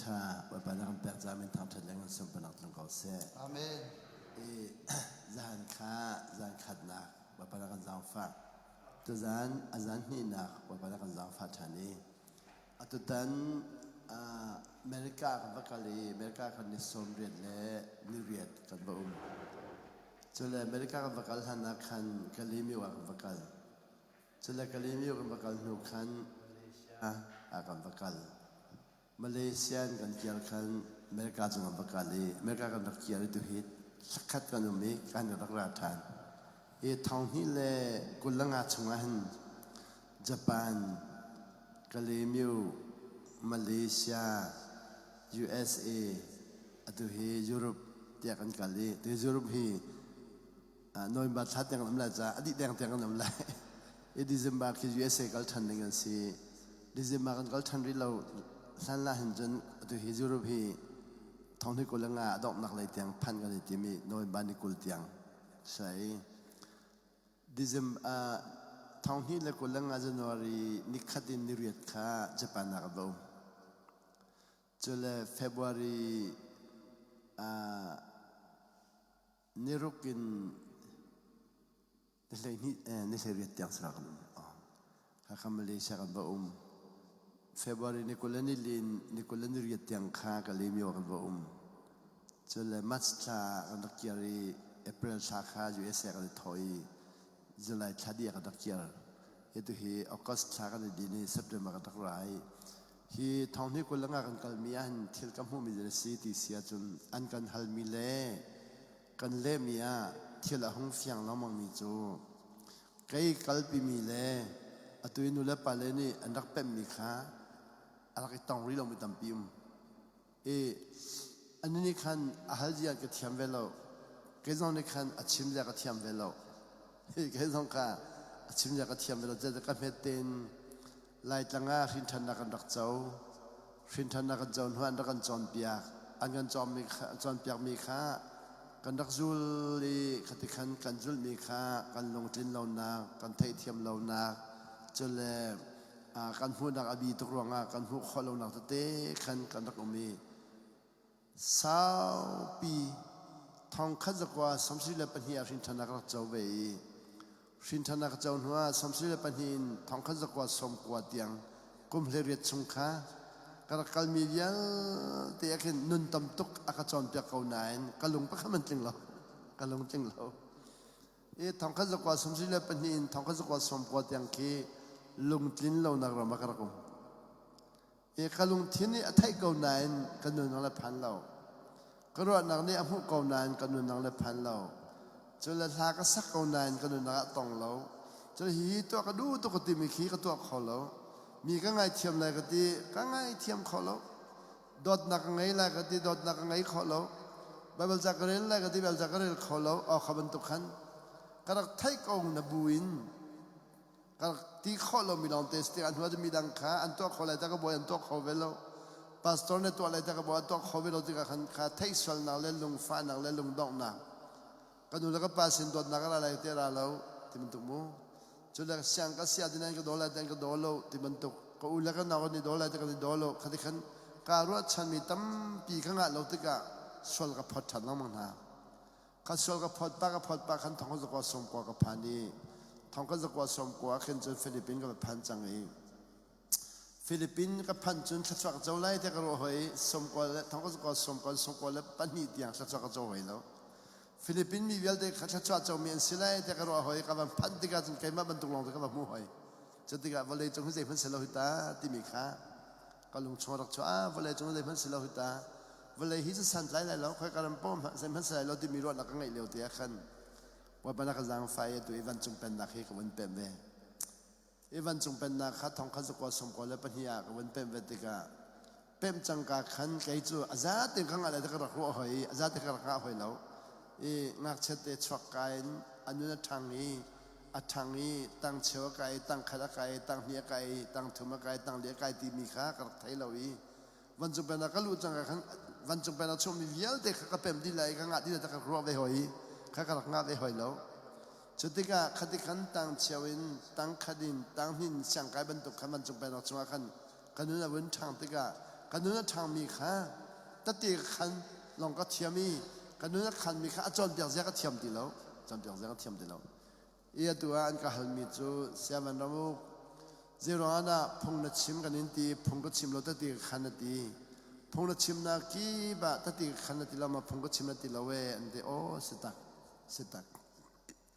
ṭha Bawipa na kan pek caah min thangṭhat le ngan sunparnak tlung ko seh. Amen. I zan kha zan khatnak Bawipa na kan zaangfah. Tuzan a zan hnihnak Bawipa na kan zaangfah ṭhan i atutan America kan va kal i America kan ni 80 le ni riat kan va um. Cule America kan va kal hlan ah khan Kalemyo ah kan va kal. Cule Kalemyo kan va kal hnu khan Malaysia ah kan va kal. Malaysia in kan kir khan America cung kan va kal i America kan rak kir i tuhi thlakhat kan um i kan rak ra ṭhan. Hi 2025 chungah hin Japan, Kalemyo, Malaysia, USA, atu hi Europe tiah kan kal i tu Europe hi November thla tiang kan um lai caah a dih deng tiang kan um lai. I December khi USA kal ṭhan ding an si. December kan kal ṭhan rih lo hlan la hin cun atu hi Europe hi thong 25 a donghnak lei tiang phanh kan i tim i November ni 20 tiang sai. December 2025 January ni khat in ni riat kha Japan ah ka va um. Cule February ni ruk in ni 12 ni 18 tiang sara kan um. Hakha Malaysia kan va um. February ni 20 ni lin ni 20 ni riat tiang kha Kalemyo kan va um. Cule March thla kan rak kir i April thla kha USA kan i thawh i July thla dih kan rak kir. Hi tu hi August thla kan i din i September kan rak ra i hi 2025 kan kalmi ah hin thil ka hmuhmi a si ti si ahcun an kan halmi le kan lehmi ah thil a hung fiang lengmangmi cu kei kalpimi le atu i nu le pale nih an rak pemhmi kha a rak i tong rih lomi tampi um. I ani nih khan a hal zia ka thiam ve lo. Kei zong nih khan a chim zia ka thiam ve lo. Hi kei zong kha a chim zia ka thiam ve lo. Zeidah ka hmet tein Laitlang ah hrinṭhannak kan rak co. Hrinṭhannak kan co hnu an rak kan cawnpiak. An kan cawnmi kha, cawnpiakmi kha kan rak zul i khati khan kan zulhmi kha kan lungtlin lonak, kan theihthiam lonak, cule kan hmuhnak a bi tuk ruangah kan hmuh khawh lonak tete khan kan rak um i saupi 1972 ah hrinṭhannak rak co ve i hrinṭhannak co hnu ah 72 in 1990 tiang kum 18 chung kha ka rak kalmi vialte ah khin nun tam tuk a ka cawnpiak ko nain ka lung pakhat man tling lo ka lung tling lo. I 1972 in 1990 tiang khi lungtlin lonak ram ah ka rak um. I ka lungthin nih a theih ko nain ka nunnak le phan lo. Ka ruahnak nih a hmuh ko nain ka nunnak le phan lo. Cu le hla ka sak ko nain ka nunnak ah tong lo. Cu hi tuah ka duh tuk ka timi khi ka tuah kho lo. Mi ka ngaithiam lai ka ti, ka ngaithiam kho lo. Dawtnak ka ngei lai ka ti, dawtnak ka ngei kho lo. Baibal ca ka rel lai ka ti, Baibal ca ka rel kho lo. Aw kha bantuk khan ka rak theih ko na bu in ka rak ti khawh lomi lawng te si tikah hnu ah midang kha an tuah kho lai ta ka bawi an tuah kho ve lo. Pastor nih tuah lai ta ka bawi an tuah kho ve lo tikah khan kha theih sualnak le lungfahnak le lungdonghnak ka nu le ka pa sin dawtnak a ra lai te ra lo ti bantuk mu. Cu le siang ka sia dinain ka daw lai tian ka daw lo ti bantuk ka u le ka nau kan i daw lai ti kan i daw lo khati khan kaa ruahchanmi tampi ka ngah lo tikah sual ka phawt ṭhan lengmang hna. Kha sual ka phawt pa ka phawt pa khan thong zakua sawm kua ka phan i thong ka zakua sawm kua khin cun Philippine ka va phan cang i Philippine ka phanh cun thluachuah ka co lai tiah ka ruah hoi sawmkua le thong ka zakua sawmkua sawmkua le pahnih tiang thluachuah ka co hoi lo. Philippine mi vialte kha thluachuah comi an si lai tiah ka ruah hoi ka van phanh tikah cun keimah bantuk lawng te ka va hmuh hoi. Cu tikah vawlei cung hi zeihmanh si lo hi ta timi kha ka lung chung rak chuah. Ah vawlei cung zeihmanh si lo hi ta. Vawlei hi cu santlai lai lo khoi ka ram pawm zeihmanh si lai lo timi ruahnak ka ngeih lio te ah khan Bawipa na ka zaangfah i atu i vancung pennak hi ka vun pemh ve. I vancung pennak kha thong khat zakua sawm kua le pahnih ah ka vun pemh ve tikah pemh cangka khan kei cu a zaten ka ngah le ka rak ruah hoi i a zate ka rak ngah hoi lo i ngakchia te chuak ka in a nun a ṭhang i a ṭhang i tang cheu a kai tang khat a kai tang hnih a kai tang thum a kai tang li a kai timi kha ka rak thei lo i vancung pennak ka luh cangka khan vancung pennak chungmi vialte kha ka pem dih lai i ka ngah dih lai ka rak ruah ve hoi i kha ka rak ngah ve hoi lo. Cu tikah khati khan tang cheu in tang khat in tang hnin siangkai bantuk khan vancung pennak chungah khan ka nun a vun ṭhang tikah. Ka nun a ṭhangmi kha tete ka khan lawng ka thiam i ka nun a khanmi kha a cawnpiak zia ka thiam ti lo. Cawnpiak zia ka thiam ti lo. I atu ah an ka halmi cu Siavan ramuk zeiruang ah dah phung na chim kan in ti phung ka chim lo tete ka khan a ti. Phung na chimnak kip ah tete ka khan na ti lo ma phung ka chim na ti lo ee an ti. Aw si tak si tak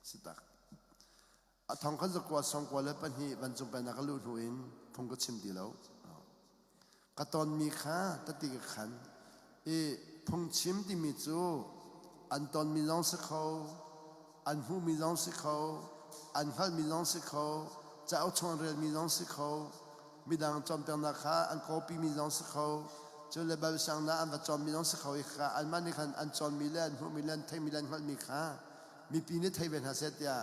si tak. A thong khat zakua sawmkua le pahnih vancung pennak ka luh hnu in phung ka chim ti lo. Ka tonmi kha tati ka khan i phungchim timi cu an tonmi zong si kho, an hmuhmi zong si kho, an hngalhmi zong si kho, cauk chung an relmi zong si kho, midang cawnpiaknak kha an kawpimi zong si kho, cu le Baibal sianginn ah an va cawnmi zong si kho i kha anmah nih khan an cawnmi le an hmuhmi le an theihmi le an hngalhmi kha mipi nih thei ve hna seh tiah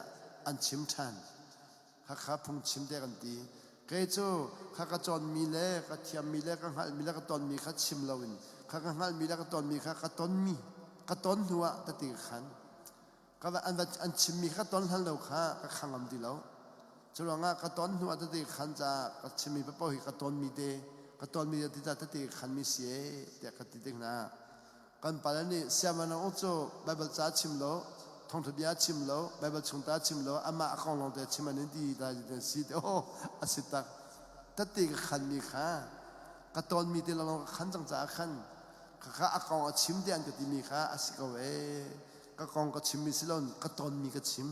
an chim ṭhan. Khakha phungchim te kan ti. Kei cu kha ka cawnmi le ka thiammi le ka hngalhmi le ka tonmi kha chim loin kha ka hngalhmi le ka tonmi kha ka tonmi ka ton hnu ah tati ka khan. Ka va an va an chimmi kha ka ton hlan lo kha ka khangam ti lo. Cu ruangah ka ton hnu ah tati ka khan caah ka chimmi paoh hi ka tonmi te ka tonmi te ti tati ka khanmi si ee tiah ka ti tik hna. Kan pale nih siangvanlawng uk cu Baibal ca chim lo, thawngṭha bia chim lo, Baibal chung ta chim lo, amah a kong lawngte chim an in ti ta ti si te aw a si tak. Tette ka khanmi kha ka tawnmi te lawng ka khan cang caah khan khakha a kong a chim te an ka timi kha a si ko ee. Ka kong ka chimmi si lo ka tawnmi ka chim.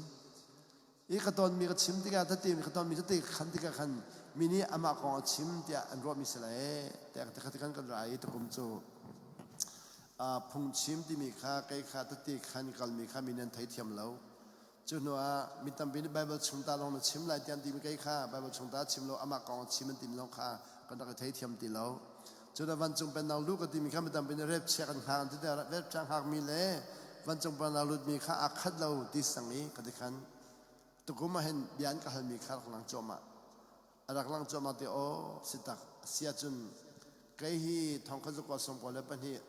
I ka tonmi ka chim tikah tete ka tonmi tete ka khan tikah khan mi nih amah kong a chim tiah an ruahmi si lai tiah ka ti kan kan ra i tukum cu phungchim timi kha kei kha tete khan kalmi kha mi nan theithiam lo. Cu hnu ah mi tampi nih Baibal chung ta lawng na chim lai tiah an timi kei kha Baibal chung ta chim lo amah kong a chim an timi zong kha kan rak i theithiam ti lo. Cun a vancung pennak lu ka timi kha mi tampi nih rep chia kan hngak an ti tikah rep chia hngakmi le vancung pennak lutmi kha aa khat lo ti sang i ka ti khan tukum ah hin bia an ka halmi kha rak lang cuahmah a rak lang cuahmah ti aw si tak si ahcun kei hi thongkhat zakua sawmkua le pahnih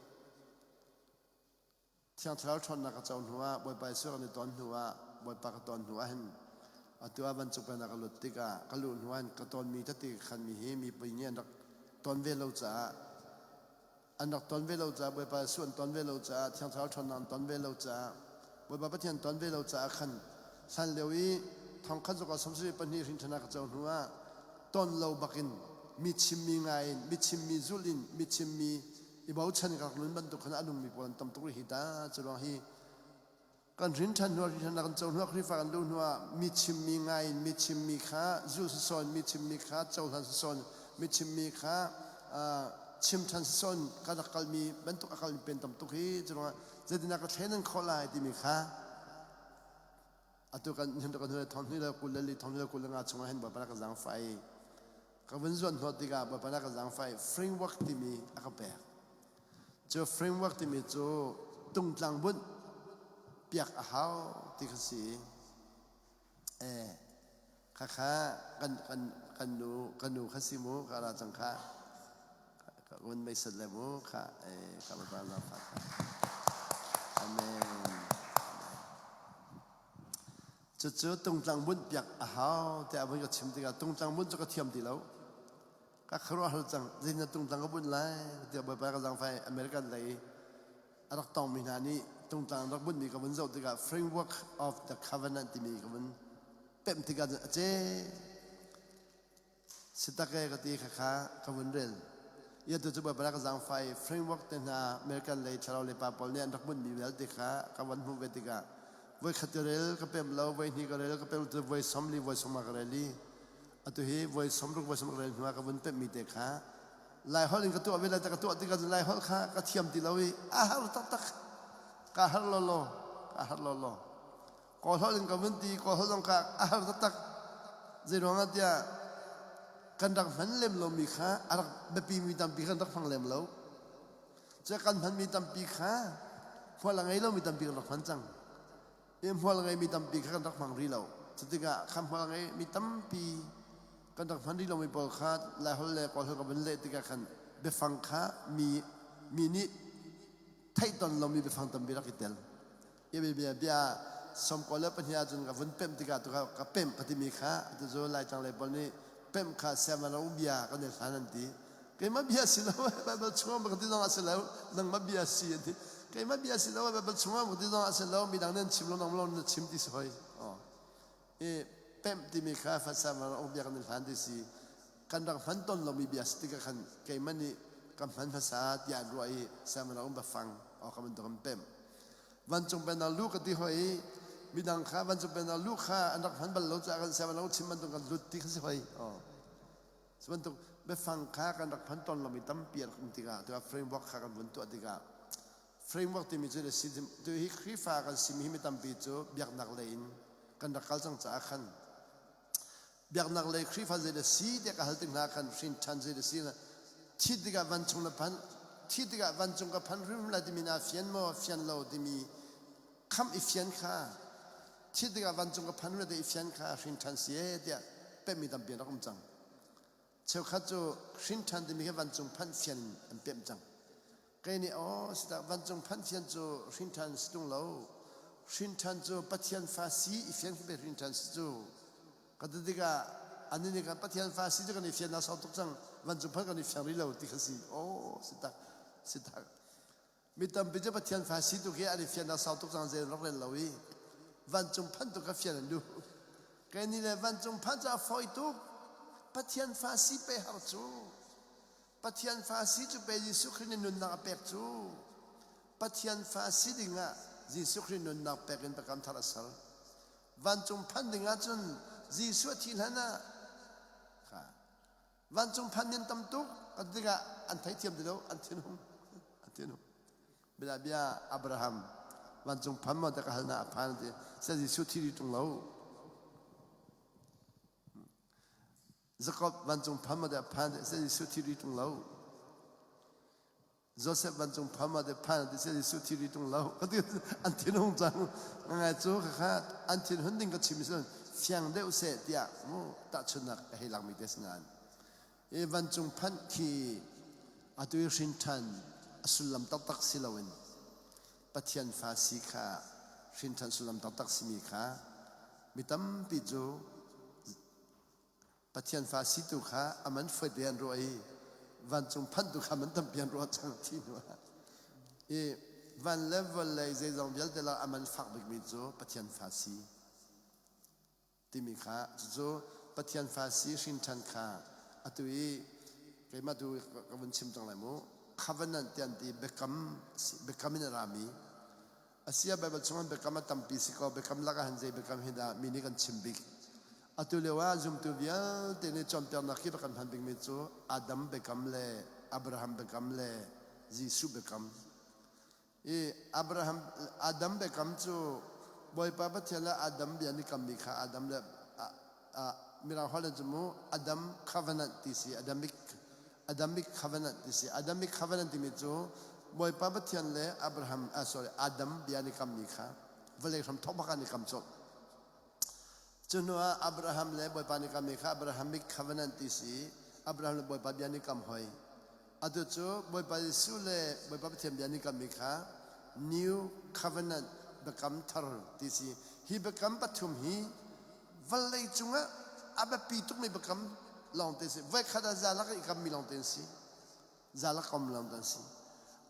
Thiang Thlarau ṭhawnnak ka co hnuah Bawipa Jesuh kan i ton hnuah Bawipa ka ton hnuah hin atu ah vancung pennak ka lut tikah ka luh hnuah hin ka tonmi tete ka khanmi hi mipi nih an rak ton ve lo caah an rak ton ve lo caah Bawipa Jesuh an ton ve lo caah Thiang Thlarau ṭhawnnak an ton ve lo caah Bawipa Pathian ton ve lo caah khan hlan lio i thongkhat zuk ah 72 hrinṭhanak ka co hnuah ton lo bakin mi chimmi ngai in mi chimmi zulh in mi chimmi i bochan ka rak nun bantuk khan a nungmi pawl an tam tuk rih hi ta. Cu ruang hi kan hrin ṭhan hnu hrin ṭhan kan co hnu Khrihfa kan luh hnu ah mi chimmi ngai in mi chimmi kha zulh sawn mi chimmi kha cohlan sawn mi chimmi kha chim ṭhan sawn kan rak kalmi bantuk a kalmi pen tam tuk hi. Cu ruangah zeitindah ka thlen an khawh lai timi kha atu kan hin kan hnu thong hnih le kul le li thong hnih le kul le nga chungah hin Bawipa na ka zaangfah i ka vun zuan hnawh tikah Bawipa na ka zaangfah i framework timi a ka pek. Cu framework timi cu tungtlang bunh piak a hau ti kha si i eh khakha kan kan kan nu kan nu kha si mu ka ra cang kha ka un mei sat le mu kha eh ka Bawipa zaangfah kha amen. Cucu tungtlang bunh piak a hau tiah a vun ka chim tikah tungtlang bunh cu ka thiam ti lo. Ka khuaruahhar cang. Zeitin tungtlang ka bunh lai tiah Bawipa ka zaangfai American lei a rak tongmi hna nih tungtlang rak bunhmi ka vun zoh tikah Framework of the Covenant timi ka vun pemh tikah a ce. Si tak e ka ti khakha ka vun rel. Ia tu cu Baibal ka zaangfah i framework te hna American lei thlarau lei pa pawl nih an rak bunhmi vialte kha ka van hmuh ve tikah voi khat ka rel ka pem lo, voi hnih ka rel ka pem lo, voi som li voi som ka rel i atu hi voi som ruk voi som ka rel hnu ah ka vun pemhmi te kha Lai holh in ka tuah ve lai ka tuah tikah Lai holh kha ka thiam ti lo i a har taktak ka har lawlaw ka har lawlaw. Kawl holh in ka vun ti kawl holh zong kha a har taktak. Zei ruangah tiah kan rak hman lem lomi kha a rak biapimi tampi kan rak hmang lem lo. Cu kan hmanmi tampi kha hmual a ngei lomi tampi kan rak hman cang. I hmual ngeimi tampi kha kan rak hmang rih lo. Cutikah kha hmual ngeimi tampi kan rak hman rih lomi pawl kha Laiholh le Kawlholh ka vun leh tikah khan biafang kha mi mi nih theih ton lomi biafang tampi rak i tel. Bia bia bia sawmkaw le pahnih ahcun ka vun pemh tikah tu ka pemh ka timi kha atu cu Laitlang lei pawl nih pemh kha siaman bia kan i hlan an ti. Keimah bia si lo Bible chungah ka ti zong ah si lo nangmah bia si an ti. Keimah bia si lo Bible chungah ka ti zong ah si lo midang nih an chim lo nang lo na chim ti si hoi. I pemh timi kha fasama ong bia kan i hlan ti si. Kan rak hman ton lomi bia si tikah khan keimah nih ka hman hmasa tiah an ruah i samara um bafang aw ka bantuk an pemh. Vancung pennak lu ka ti hoi i midang kha vancung pennak lu kha an rak hman bal lo caah kan sianginn chim bantuk kan lut ti kha si hoi. Cu bantuk biafang kha kan rak hman tawn lomi tampi a rak um tikah tiah framework kha kan vun tuah tikah framework timi cu si tu hi Khrihfa kan simi hi mi tampi cu biaknak lei in kan rak kal cang caah khan biaknak lei Khrihfa zei dah si tiah ka hal tik hna khan hrin ṭhan zei dah si thi tikah vancung na phan thi tikah vancung ka phan hrimhrim lai timi naa fian maw fian lo timi khamh i fian kha thi tikah vancung ka phan hrimhrim lai ti i fian kha hrin ṭhan si ee tiah pemhmi tampi an rak um cang. Cheukhat cu hrin ṭhan timi khi vancung phanh fian in an pemh cang. Kei nih aw sitak vancung phanh fian cu hrin ṭhan si ṭung lo. Hrin ṭhan cu Pathian fa si i fian khi pei hrin ṭhan si cu. Ka ti tikah anih nih khan Pathian fa si cu kan i fian a sau tuk cang vancung phanh kan i fiang rih lo ti kha si. Aw sitak sitak. Mi tampi cu Pathian fa si tu khi an i fian a sau tuk cang zei rak rel lo i vancung phanh tu kha fian an duh. Kei nih le vancung phanh cu a fawi tuk. Pathian fa si pe har cu. Pathian fa si cu pe Jesuh Khrih nih nunnak a pek cu. Pathian fa si dingah Jesuh Khrih nunnak pek in biakam thar a ser. Vancung phanh ding ahcun Jesuh a thih hlan ah kha Vancung phan nan tam tuk kan tikah an theithiam ti lo an thinhung an thinhung bia bia Abraham vancung phan maw te ka hal na a phan ti se Jesuh thi ri tung lo Jacob vancung phan maw te a phan ti se Jesuh thi ri tung lo Joseph vancung pham ah phan ti se Jesuh thi ri tung lo ka ti an thinhung cang ngai cu kha an thinhun ding ka chim si fiang deuh seh tiah mu tahchunnak ka hei lakmi te si nain i vancung phanh khi atu i hrin ṭhan a sullam taktak si loin Pathian fa si kha hrin ṭhan sullam taktak simi kha mi tampi cu Pathian fa si tu kha a man foite an ruah i vancung phanh tu kha man tampi an ruah cang ti hnu ah i van le vawlei zeizong vialte lak a man fak bikmi cu Pathian fa si timi kha cucu Pathian fa si hrin ṭhan kha atu i keimah tu ka vun chim cang lai mu covenant ti an ti biakam biakam in a rami Asia Baibal chungah biakam a tampi si ko biakam lakah hin zei biakam hi dah mi nih kan chim bik. Atu lio ah zumtu vialte nih cawnpiaknak hi kan hman bikmi cu Adam biakam le Abraham biakam le Jesuh biakam. I Abraham Adam biakam cu Bawipa Pathian le Adam bia an i kammi kha Adam le Mirang holh in cu mu Adam covenant ti si Adamic Adamic covenant ti si. Adamic covenant timi cu Bawipa Pathian le Abraham sorry Adam bia an i kammi kha vawlei hram thawk bak an i kam colh. Cu hnu ah Abraham le Bawipa an i kammi kha Abrahamic covenant ti si. Abraham le Bawipa bia an i kam hoi. Atu cu Bawipa Jesuh le Bawipa Pathian bia an i kammi kha New Covenant biakam thar ti si. Hi biakam pathum hi vawlei cungah a biapi tukmi biakam lawngte si. Voikhat ah zalak i kammi lawngte an si. Zalak kom lawngte an si.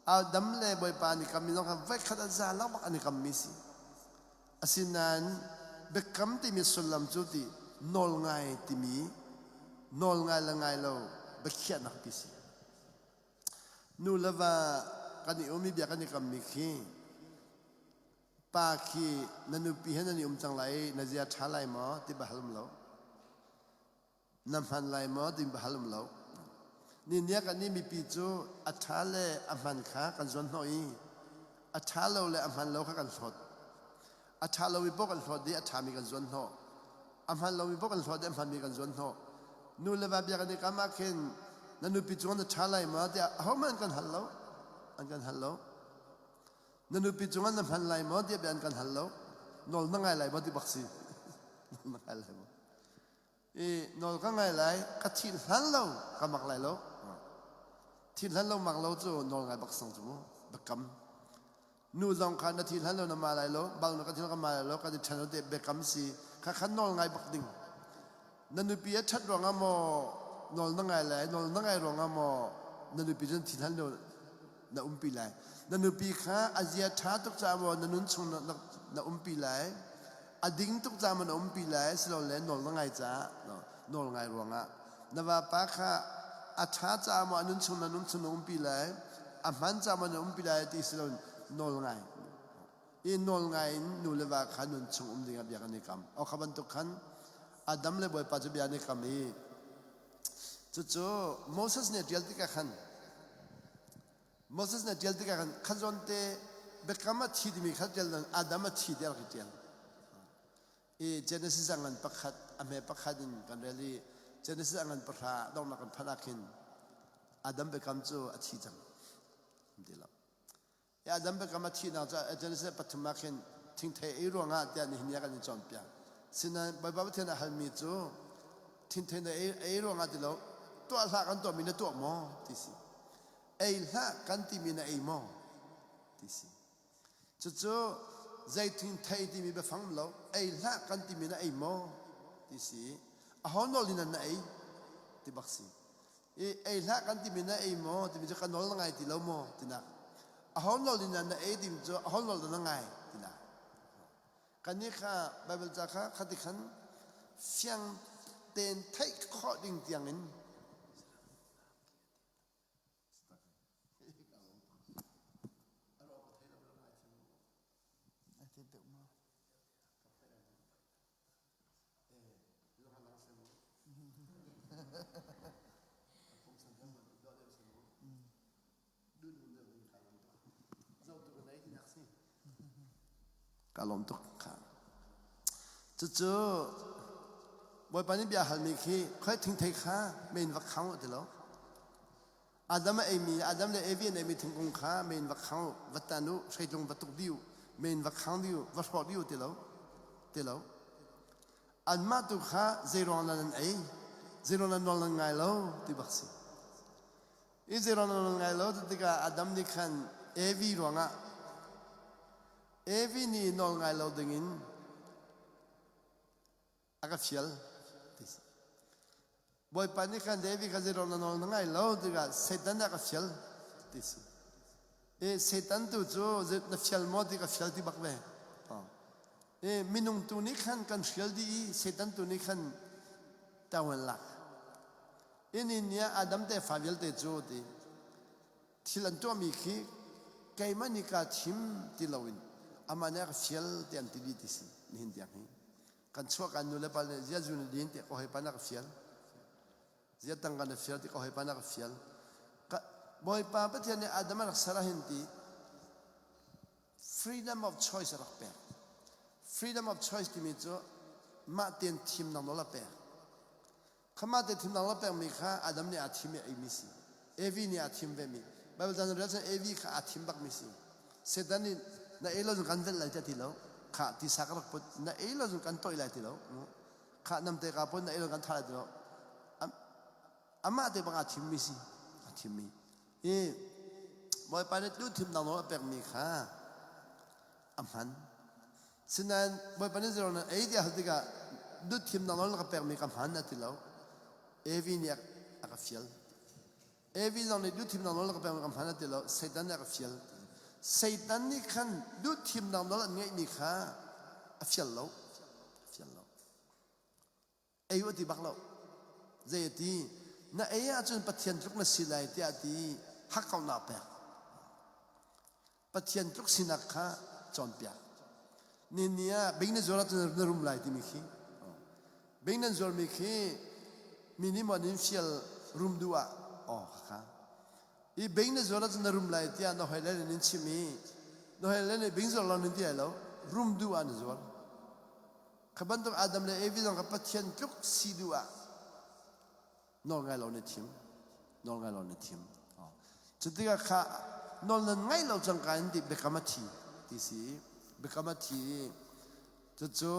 Adam le Bawipa an i kammi zong kha voikhat ah zalak bak an i kammi si. Asinain biakam timi sullam cu ti nawlngai timi nawlngai le ngai lo biakhiahnak ti si. Nu le va kan i um i bia kan i kammi khi Pa khi na nupi he nan i um cang lai i na zia ṭha lai maw ti va hal um lo. Na hman lai maw ti va hal um lo. Ninia kan nih mipi cu a ṭha le a hman kha kan zuan hnawh i a ṭha lo le a hman lo kha kan hlawt. A ṭha lomi paoh kan hlawt i a ṭhami kan zuan hnawh. A hman lomi paoh kan hlawt i a hmanmi kan zuan hnawh. Nu le va bia kan i kam ah khin na nupi cungah na ṭha lai maw tiah ahohmanh an kan hal lo. An kan hal lo. Na nupi cungah na hman lai maw tiah bia an kan hal lo. Nawl na ngai lai maw ti bak si. Nawl na ngai lai maw? I nawl ka ngai lai, ka thih hlan lo ka mak lai lo. Thih hlan lo mak lo cu nawl ngai bak sang cu mu. Biakam. Nu zong kha na thih hlan lo na ma lai lo, bang na ka thil ka ma lai lo, ka ti ṭhen lo te biakam si. Kha khan nawl ngai bak ding. Na nupi a ṭhat ruangah maw? nawl na ngai lai, nawl na ngai ruangah maw na nupi cu na thi hlan lo na umpi lai. Na nupi kha a zia ṭha tuk caah maw na nun chung na, na, na umpi lai, a ding tuk caah maw na umpi lai, silole nawl na ngai caah nawl ngai ruangah. Na vapa kha a ṭha caah maw a nun chung na nun chung na umpi lai, a hman caah maw na umpi lai ti si loin nawl ngai. I nawl ngai in nu le va kha nun chung um dingah bia kan i kam. O kha bantuk khan Adam le Bawipa cu bia an i kam i cucu Moses nih a ṭial tikah khan Moses nih a ṭial tikah khan kha zawn te biakam a thi timi kha ṭial Adam a thi tiah a rak i ṭial. I Genesis a ngan pakhat a hme pakhat in kan rel i Genesis a ngan pahra donghnak kan phanh ah khin Adam biakam cu a thi cang. Ti lo. I Adam biakam a thihnak cu Genesis pathum ah khin thingthei ei ruangah tiah nihin ni ah kan i cawnpiak. Sinain Bawipa Pathian a halmi cu thingthei na ei, ei ruangah ti lo tuah hlah kan tuahmi na tuah maw ti si. Ei hlah kan timi na ei maw ti si. Cucu zei thingthei timi biafang um lo ei hlah kan timi na ei maw ti si. Aho nawl in na ei ti bak si. I ei hlah kan timi na ei maw timi cu ka nawl na ngai ti lo maw tinak. Aho nawl in na ei timi cu aho nawl dah na ngai tinak. Kannih kha Baibal ca kha khati khan fiang tein theih khawh ding tiangin Ka lawm tuk kha. Cucu Bawipa nih bia halmi khi khoi thingthei kha men va khang ti lo. Adam a eimi Adam le Evi an eimi thingkung kha men va khang u, va tan u, hreitlung va tuk dih u, men va khang dih u, va hrawh dih u ti lo. Ti lo. Anmah tu kha zeiruang dah nan ei? Zeiruang dah nawl nan ngai lo ti bak si. I zeiruang dah nawl ngai lo ti tikah Adam nih khan Evi ruangah Evi nih nawl ngai lo dingin a ka fial ti si. Bawipa nih khan David kha zeiruang na nawl na ngai lo tikah Satan nih a ka fial ti si. I Satan tu cu na fial maw ti ka fial ti bak ve. I minung tu nih khan kan hrial dih i Satan tu nih khan ṭawan lak. I ni ni ah Adam tefa vialte cu ti thil an tuahmi khi keimah nih kaa thim ti loin amah nih a ka fial ti an ti dih ti si nihin tiang hi. Kan chuah kan nu le pa nih zia zu na din ti ka hawipa na ka fial. Zia tangka na fial ti ka hawipa na ka fial. Ka Bawipa Pathian nih Adam a rak ser ahhin ti freedom of choice a rak pek. Freedom of choice timi cu mah tein thimnak nawl a pek. Khamah te thimnak nawl a pekmi kha Adam nih aa thim i a eimi si. Evi nih aa thim vemi. Bible caan rel cun Evi kha aa thim bakmi si. Satan nih na ei lo cun kan velh lai tiah ti lo. Khah tisa ka rak put. Na ei lo cun kan toih lai ti lo. Khah namte ka put na ei lo kan thah lai ti lo. Amah te bang aa thimmi si. Aa thimmi. I Bawipa nih tu thimnak nawl a pekmi kha a hman. Sinain Bawipa nih zeiruang na ei tiah hal tikah dut thimnak nawl na ka pekmi ka hman a ti lo. Evi nih a ka fial. Evi zong nih duh thimnak nawl na ka pekmi ka hman a ti lo. Satan nih a ka fial. Satan nih khan duh thimnak nawl an ngeihmi kha a fial lo. A fial lo. Ei u a ti bak lo. Zei a ti? Na ei ahcun Pathian tluk na si lai tiah a ti i hakkauhnak pek. Pathian tluk sinak kha cawnpiak. Ni ni ah bing na zuar ahcun na rum lai timi khi. Bing nan zuarmi khi mi nih maw nin fial rum duh ah aw kha. I bing na zuar ahcun na rum lai tiah na hoi le nin chim i na hoi le nih bing zuar lo nin ti lai lo rum duh ah na zuar. Kha bantuk Adam le Evi zong kha Pathian tluk si duh ah nawl ngai lo na thim. Nawl ngai lo na thim. Cu tikah kha nawl nan ngaih lo cangka in ti biakam a thi ti si. Biakam a thi i cucu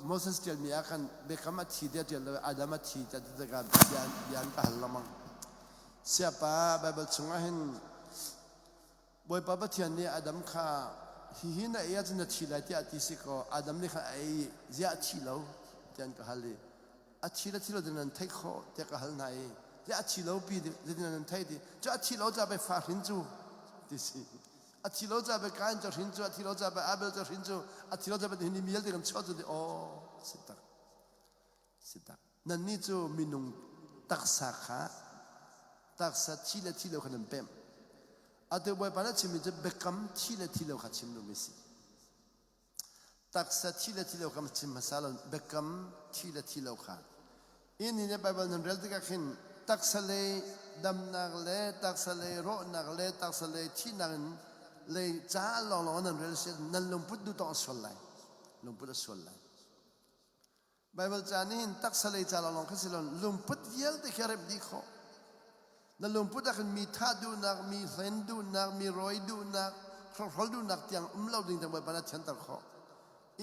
Moses ṭialmi ah khan biakam a thi tiah ṭial lo Adam a thi tiah ti tikah bia, bia an ka hal lengmang. Siapa Baibal chungah hin Bawipa Pathian nih Adam kha hihi na ei ahcun na thi lai tiah a ti si kaw Adam nih khan a ei i ziah a thi lo tiah an ka hal i a thi le thi lo cu nan theih khawh tiah ka hal hna i. Ti a thi lo pi zeitin nan thei ti. Cu a thi lo ca pe fa hrin cu ti si. A thi lo ca pe Kain cu hrin cu, a thi lo ca pe Abel cu hrin cu, a thi lo ca pe hi mi vialte kan chuah cu ti aw si tak. Si tak. Nannih cu minung taksa kha taksa thi le thi lo kha nan pemh. Atu Bawipa nih a chimmi cu biakam thi le thi lo kha chim duhmi a si. Taksa thi le thi lo kha chim hmasa lo, biakam thi le thi lo kha. Hi ni nih Baibal nan rel tikah khin taksa lei damnak le taksa lei rawhnak le taksa lei thihnak in lei ca lawnglawng nan rel si nan lungput duh tawng a sual lai. Lungput a sual lai. Baibal ca nih hin taksa lei ca lawnglawng kha si lo lungput vialte khi a remh dih khawh. Na lungput ah khin mi thah duhnak, mi hlen duhnak, mi rawi duhnak, hrokhrol duhnak tiang um lo ding tiang Bawipa nih a thianter khawh.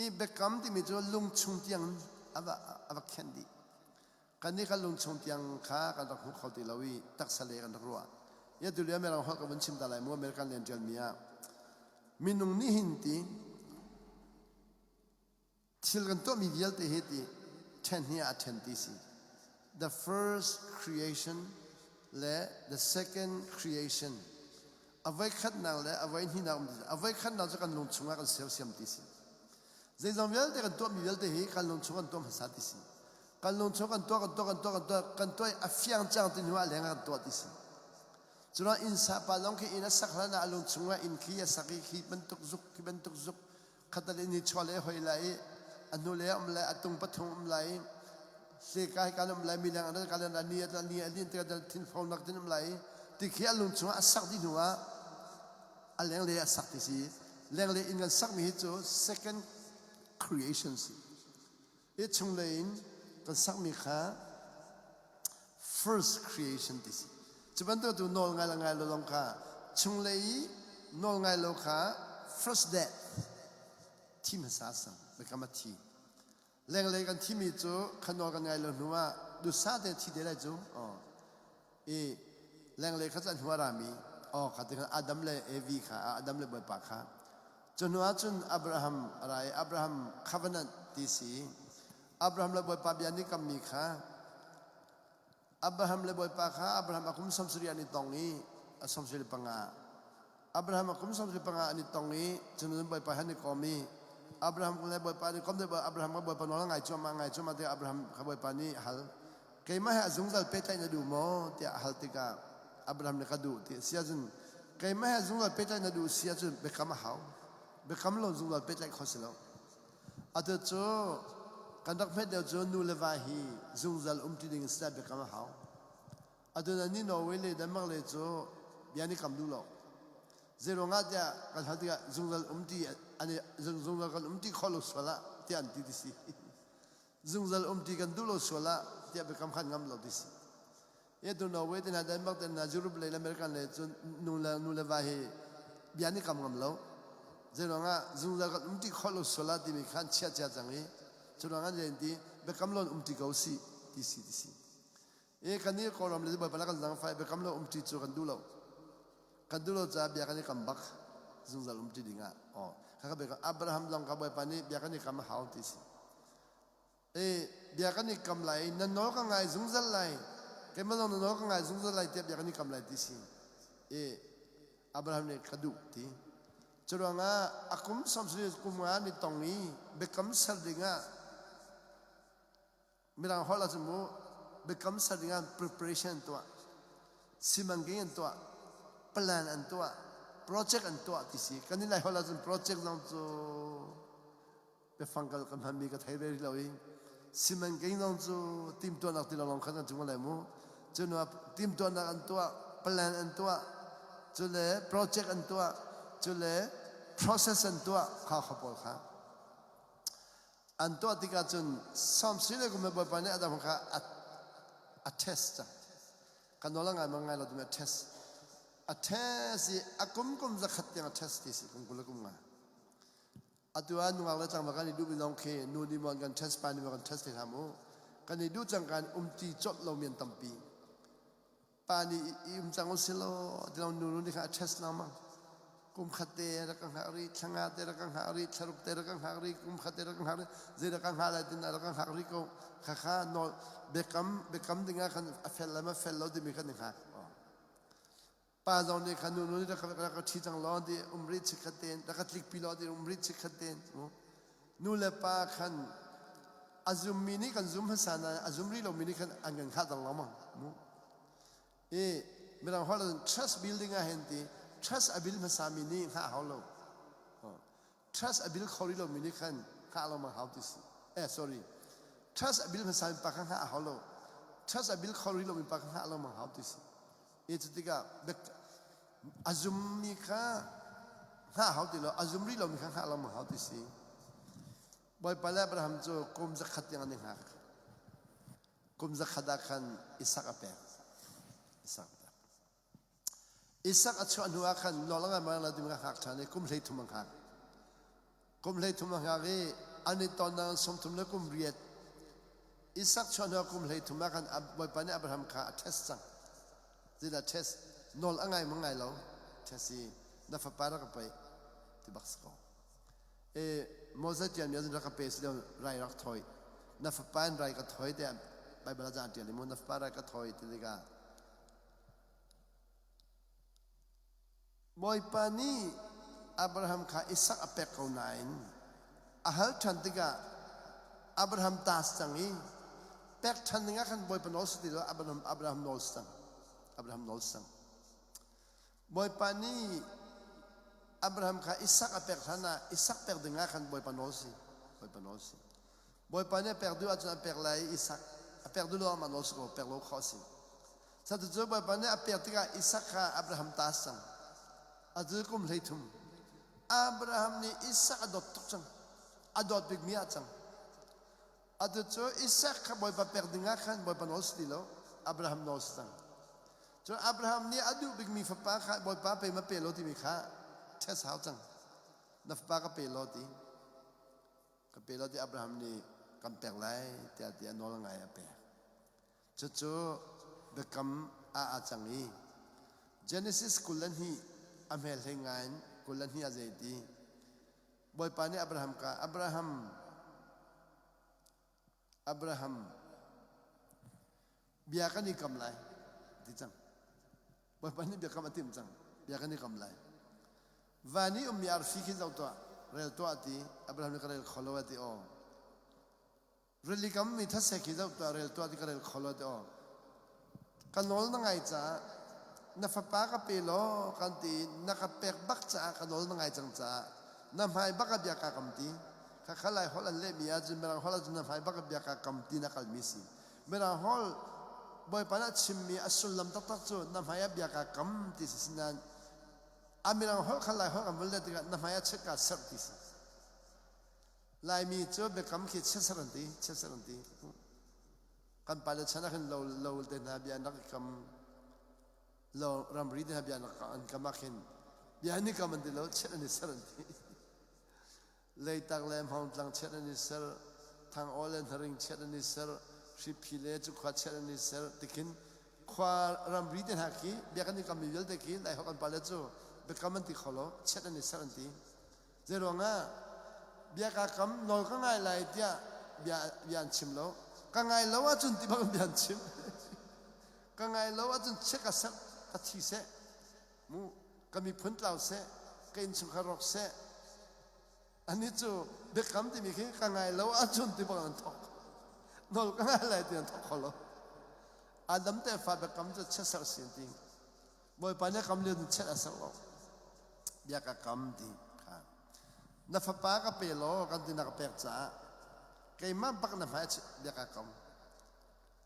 I biakam timi cu lungchung tiang a va, a va khenh dih. Kannih kan lungchung tiang kha kan rak hmu kho ti lo i taksa lei kan rak ruah. Ia tu lio Mirang holh ka vun chim ta lai mu American len ṭialmi ah minung nih hin ti Thil kan tuahmi vialte hi ti ṭhen hi ah a ṭhen ti si. The first creation le the second creation. A voikhatnak le a voihnihnak um ti si. A voikhatnak cu kan lung chungah kan sersiam ti si. Zeizong vialte kan tuahmi vialte hi kan lung chung kan tuah hmasa ti si. Kan lung chung kan tuah, kan tuah, kan tuah, kan tuah, kan tuah i a fiang cang ti hnu ah leng ah kan tuah ti si. Cuna inn sa pa lawng khi inn a sak hlan ah a lung chungah inn khi a sak i khi bantuk zuk, khi bantuk zuk, khatal in nichuah le hoi lai i a hnu le um lai a tung pathum um lai i hleka hi kan um lai mi leng an kan ni a ni a lin tikah thinfo nak tin um lai i ti khi a lung chungah a sak dih hnu ah a lengle a sak ti si lengle inn kan sakmi hi cu second creation si i chunglei in kan sakmi kha first creation ti si. Cu bantuk tu nawl ngai le ngai lo zong kha chunglei i nawl ngai lo kha first death thi hmasa sang biakam a thi. Lenglei kan thimi cu kha nawl kan ngai lo hnu ah dusa te thi te lai cu oh i lenglei kha cu an hnu a rami oh kha ti khan Adam le Evi kha Adam le Bawipa kha cu hnu ah cun Abraham a ra i Abraham covenant ti si Abraham le Bawipa bia nih kammi kha Abraham le Bawipa kha Abraham a kum 70 an i tong i a 75 Abraham a kum 75 an i tong i cun Bawipa he an i kom i Abraham le Bawipa an i kom Abraham kha Bawipa nawl a ngai cuahmah ngai cuahmah tiah Abraham kha Bawipa nih a hal keimah he a zungzal pehtlaih na duh maw tiah a hal tikah Abraham nih ka duh ti si ahcun keimah he zungzal pehtlaih na duh si ahcun biakam a hau biakam lo zungzal pehtlaih kho si lo Atu cu kan rak hmet deuh cu nu le va hi zungzal umṭi ding si biakam a hau. Atu na ni Norway le Denmark le cu bia ni kam duh lo. Zeiruangah tiah kan hal tikah zungzal umṭi an zungzal kan umṭi kho lo sual ah tiah an ti ti si. Zungzal umṭi kan duh lo sual ah tiah biakam khan ngam lo ti si. Tu Norway te hna Denmark te hna Europe lei le American lei cun nu le nu le va hi bia an i kam ngam lo. Zeiruangah zungzal kan umti khawh lo sual ah timi kha an chiah cia cang i curuang an len ti biakam lo in umti ko si ti si ti si. E kan nih Kawlram le Bawipa kan zangfai biakam lo umti cu kan duh lo. Kan duh lo caah bia kan i kam bak zungzal umti ding ah. Oh, kha biakam Abraham zong kha Bawipa nih bia kan i kam a hau ti si. E bia kan i kam lai na nawl ka ngai zungzal lai keimah zong na nawl ka ngai zungzal lai tiah bia kan i kam lai ti si e Abraham nih ka duh ti curuangah a kum samsung kum nga ni tong i biakam ser dingah mirang holh ah mu biakam ser dingah preparation tuah simanking an tuah plan an tuah project an tuah ti si kan i lai holh ahcun project zong cu biafang ka hmanmi ka thei ve rih lo i simanking zong cu timtuahnak ti lawng khan kan cung lai mu cu hnu ah timtuahnak an tuah plan an tuah cu le project an tuah cu le process an tuah kha kha pawl kha an tuah tikah cun samsi le kum bawipa nih Adam kha a test cang kan nawl a ngai ma ngai lo timi a test a test i a kum kum zakhat tiang a test ti si kum 20 le kum nga Atu ah nungak le tlangval kan i duhmi zong khi nu nih maw an kan test, pa nih maw kan test te hlah mu. Kan i duh cang kan umti colh lomi an tampi. Pa nih i um cang usih law ti lo nu nih khan a test lengmang. Kum khat te rak ka hngak rih, thla nga te rak ka hngak rih, thla ruk te rak ka hngak rih, kum khat te rak ka hngak rih, zei rak ka hngah lai tin rak ka hngak rih ko. Khakha nawl biakam biakam dingah khan a fel le ma fel lo timi khan i hngak. Pa zong nih khan nu nu nih rak ka ṭhi cang law ti um rih chikkhat tein rak ka tlikpi law ti um rih chikkhat tein nu le pa khan a zummi nih kan zum hmasa nain a zum rih lomi nih khan an kan hngah cang lengmang mu. I mirang holh ah trust building ah hin ti trust a build hmasa mi nih hngah hau lo. Trust a build kho rih lomi nih khan hngah lengmang hau ti si. Eh sorry. Trust a build hmasa mi pa kha hngah a hau lo. Trust a build kho rih lomi pa kha hngah lengmang hau ti si. I cu tikah a zummi kha hngah hau ti lo, a zum rih lomi kha hngah lengmang hau ti si. Bawipa le Abraham cu kum zakhat tiang an i hngak. Kum zakhat ah khan Isak a pek. Isak a pek. Isak a chuah hnu ah khan nawl a ngai ma lo timi ka hngak ṭhan i kum 30 a hngak. Kum 33 a hngak i an i tonnak 38. Isak chuah hnu ah kum 33 ah khan Bawipa nih Abraham kha a test cang. Zeidah test? Nawl a ngai ma ngai lo? Test i na fapa rak ka paih ti bak si ko. E Moses ṭialmi ahcun rak ka pe si lo rai rak thawi. Na fapa in rai ka thawi tiah Baibal ah caan ṭial i mu na fapa rai ka thawi ti tikah Bawipa nih Abraham kha Isak a pek ko nain a hal ṭhan tikah Abraham ta si cang i pek ṭhan dingah khan Bawipa nawl si ti lo Abraham, Abraham nawl si cang. Abraham nawl si cang. Bawipa nih Abraham kha Isak a pek hlan ah Isak pek dingah khan Bawipa nawl si. Bawipa nawl si. Bawipa nih a pek duh ahcun a pek lai i Isak a pek duh lo ah mah nawl si ko pek lo khawh a si. Cucu Bawipa nih a pek tikah Isak kha Abraham ta a si cang. Atu kum 33. Abraham nih Isak a dawt tuk cang. A dawt bikmi ah cang. Atu cu Isak kha Bawipa pek dingah khan Bawipa nawl si ti lo, Abraham nawl si cang. Cun Abraham nih a duh bikmi fapa kha Bawipa pe ma pe lo timi kha test hau cang. Na fapa ka pe law ti. Ka pe lo ti Abraham nih kan pek lai tiah ti a nawl ngai a pek. Cucu biakam ah aa cang i Genesis 22 a hmel hlei ngai in 22 ah zei ti Bawipa nih Abraham ka Abraham Abraham bia kan i kam lai ti cang. Bawipa nih biakam a timh cang. Bia kan i kam lai. Van i ummi arfi khi zoh tuah, rel tuah ti. Abraham nih ka rel kho lo a ti aw. Rili kam mi thase khi zoh tuah, rel tuah ti ka rel kho lo ti aw. Ka nawl na ngai caah na fapa ka pe law kan ti na ka pek bak caah ka nawl na ngai cang caah na hmai bak a bia ka kam ti. Khakha lai holh an lehmi ahcun Mirang holh ahcun na hmai bak a bia ka kam ti na kalmi si. Mirang holh Bawipa nih a chimmi a sullam taktak cu na hmai ah bia kaa kam ti si sinain a mirang holh kha Lai holh kan vun let tikah na hmai ah chiat kaa serh ti si. Laimi cu biakam khi chiatserh an ti, chiatserh an ti. Kan pale chan ah khin lo lo te hna bia an rak i kam lo ramri te hna bia an rak an kam ah khin bia an i kam an ti lo chiat an i serh an ti. Leitak le Hmawngtlang chiat an i ser, Thangaw le Hnaring chiat an i ser, Hriphi le Cukhua chiat an i ser tikhin khua ramri te hna khi biakinn i kammi vialte khi Laiholh kan pale cu biakam an ti kho lo, chiat an i ser an ti. Zeiruangah bia kaa kam nawl ka ngai lai tiah bia, bia an chim lo. Ka ngai lo ahcun ti bang bia an chim. ka ngai lo ahcun chiat ka ser, ka thi seh. Mu ka miphun tlau seh, ka innchungkhar rawk seh. Anih cu biakam timi khi ka ngai lo ahcun ti bang an thawk. Nawl ka ngai lai ti an thawk kho lo. Adam tefa biakam cu chiatserh si an ti. Bawipa nih a kam lio in chiat a serh lo. Bia ka kam ti kha. Na fapa ka pe law kan ti na ka pek caah keimah bak na hmai bia ka kam.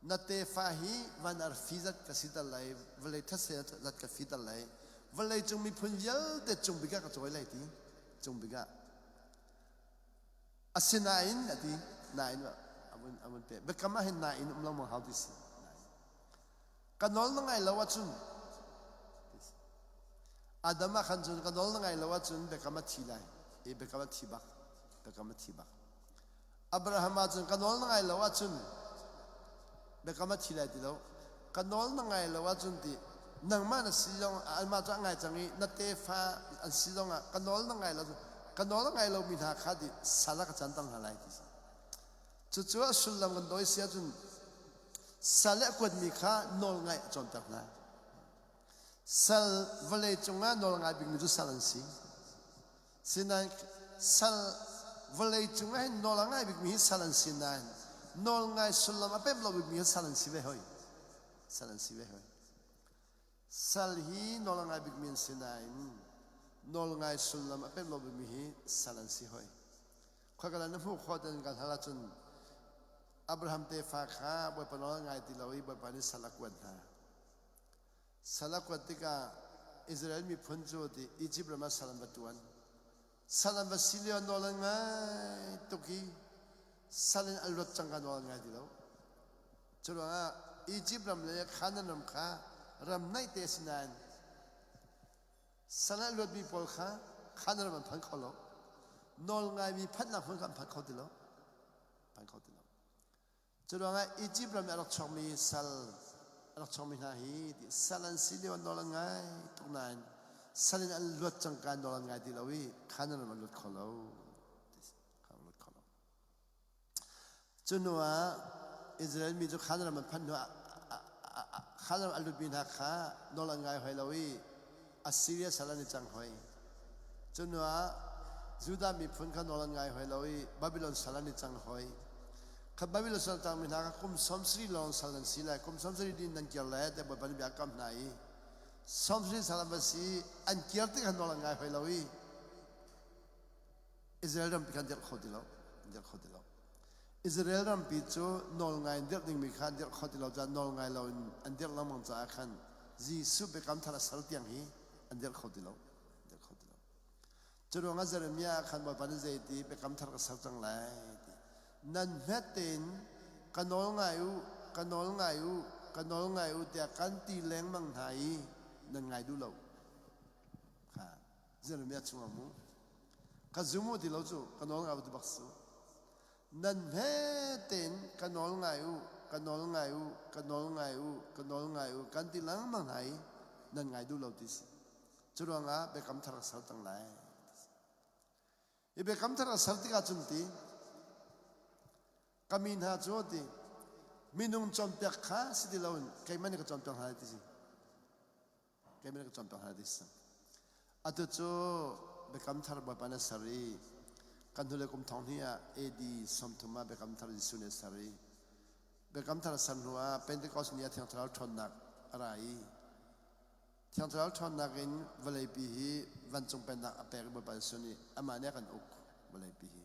Na tefa hi van arfi zat ka siter lai, vawlei thetse zat ka fiter lai, vawlei cung miphun vialte cung bik ah ka cawi lai ti, cung bik ah. Asinain a ti, nain a vun pek. Biakam ah hin nain um lo maw hau ti si. Ka nawl na ngai lo ahcun, Adam ah khan cun ka nawl na ngai lo ahcun biakam a thi lai. E biakam a thi bak. Biakam a thi bak. Abraham ahcun ka nawl na ngai lo ahcun biakam a thi lai ti lo. Ka nawl na ngai lo ahcun ti. Nangmah na si zong anmah cu a ngai cang i na tefa an si zong ah ka nawl na ngai lo ka nawl a ngai lomi hna kha ti sal ah ka canter hna lai ti si. Cucu a sullam kan dawi si ahcun sal i a kuatmi kha nawl ngaih a cawnter hna. Sal vawlei cungah nawl ngai bikmi cu sal an si. Sinain sal vawlei cungah hin nawl a ngai bikmi hi sal an si nain nawl ngai sullam a pemh lo bikmi hi sal an si ve hoi. Sal an si ve hoi. Sal hi nawl a ngai bikmi an si nain nawl ngai sullam a pemh lo bikmi hi sal an si hoi. Khoika na hmuh khawh ten kan hal ahcun Abraham tefa kha Bawipa nawl a ngai ti lo i Bawipa nih sal a kuat hna. Sal a kuat tikah Israel miphun cu ti Izipt ram ah sal an va ṭuan. Sal an va si lio nawl an ngai tuk i sal in an luat cang ka nawl an ngai ti lo. Cu ruangah Izipt ram le Kanaan ram kha ram naihte a si nain sal an luatmi pawl kha Kanaan ram an phan kho lo. Nawl ngaimi phanhnak hmun kha an phan kho ti lo. Phan kho ti lo. Curuangah Izipt ram i a rak chuakmi sal a rak chuakmi hna hi sal an si lio nawl an ngai tuk nain sal in an luat cangka nawl an ngai ti lo i Canaan ram an lut kho lo. An lut kho lo. Cu hnu ah Israel mi cu Canaan ram an phanh hnu ah Canaan ram a lutmi hna kha nawl an ngai hoi lo i Assyria sal an i cang hoi. Cu hnu ah Judah miphun kha nawl an ngai hoi lo i Babylon sal an i cang hoi. Kha Babylon sal cangmi hna kha kum 70 lawng sal nan si lai, kum 70 din nan kir lai tiah Bawipa nih bia a kam hna i 70 sal an va si an kir tik khan nawl an ngai hoi lo i Israel rampi kha an dirh kho ti lo. An dirh kho ti lo. Israel rampi cu nawlngai in dirh dingmi kha an dirh kho ti lo caah nawlngai lo in an dirh lengmang caah khan Jesuh biakam thar a ser tiang hi an dirh kho ti lo. An dirh kho ti lo. Cu ruangah Jeremiah ah khan Bawipa nih zei ti biakam thar ka ser cang lai ti. Nan hmet tein ka nawl ngai u, ka nawl ngai u, ka nawl ngai u tiah kan ti lengmang hna i nan ngai duh lo. Kha Jeremiah chungah mu. Ka zum u ti lo cu ka nawl ngai u ti bak si. Nan hme tein ka nawl ngai u, ka nawl ngai u, ka nawl ngai u, ka nawl ngai u kan ti lengmang hna i nan ngai duh lo ti si. Cu ruangah biakam thar ka ser cang lai. Hi biakam thar a ser tikah cun ti ka mi hna cu ti minung cawnpiak kha si ti loin keimah nih ka cawnpiak hna lai ti si. Keimah nih ka cawnpiak hna ti si. Atu cu Biakam Thar Bawipa na ser i kan hnulei kum thong hnih ah AD 30 ah Biakam Thar Jesuh nih a ser i Biakam Thar a ser hnu ah Pentecost ni ah Thiang Thlarau ṭhawnnak a ra i Thiang Thlarau ṭhawnnak in vawleipi hi vancung pennak a pek i Bawipa Jesuh nih amah nih a kan uk vawleipi hi.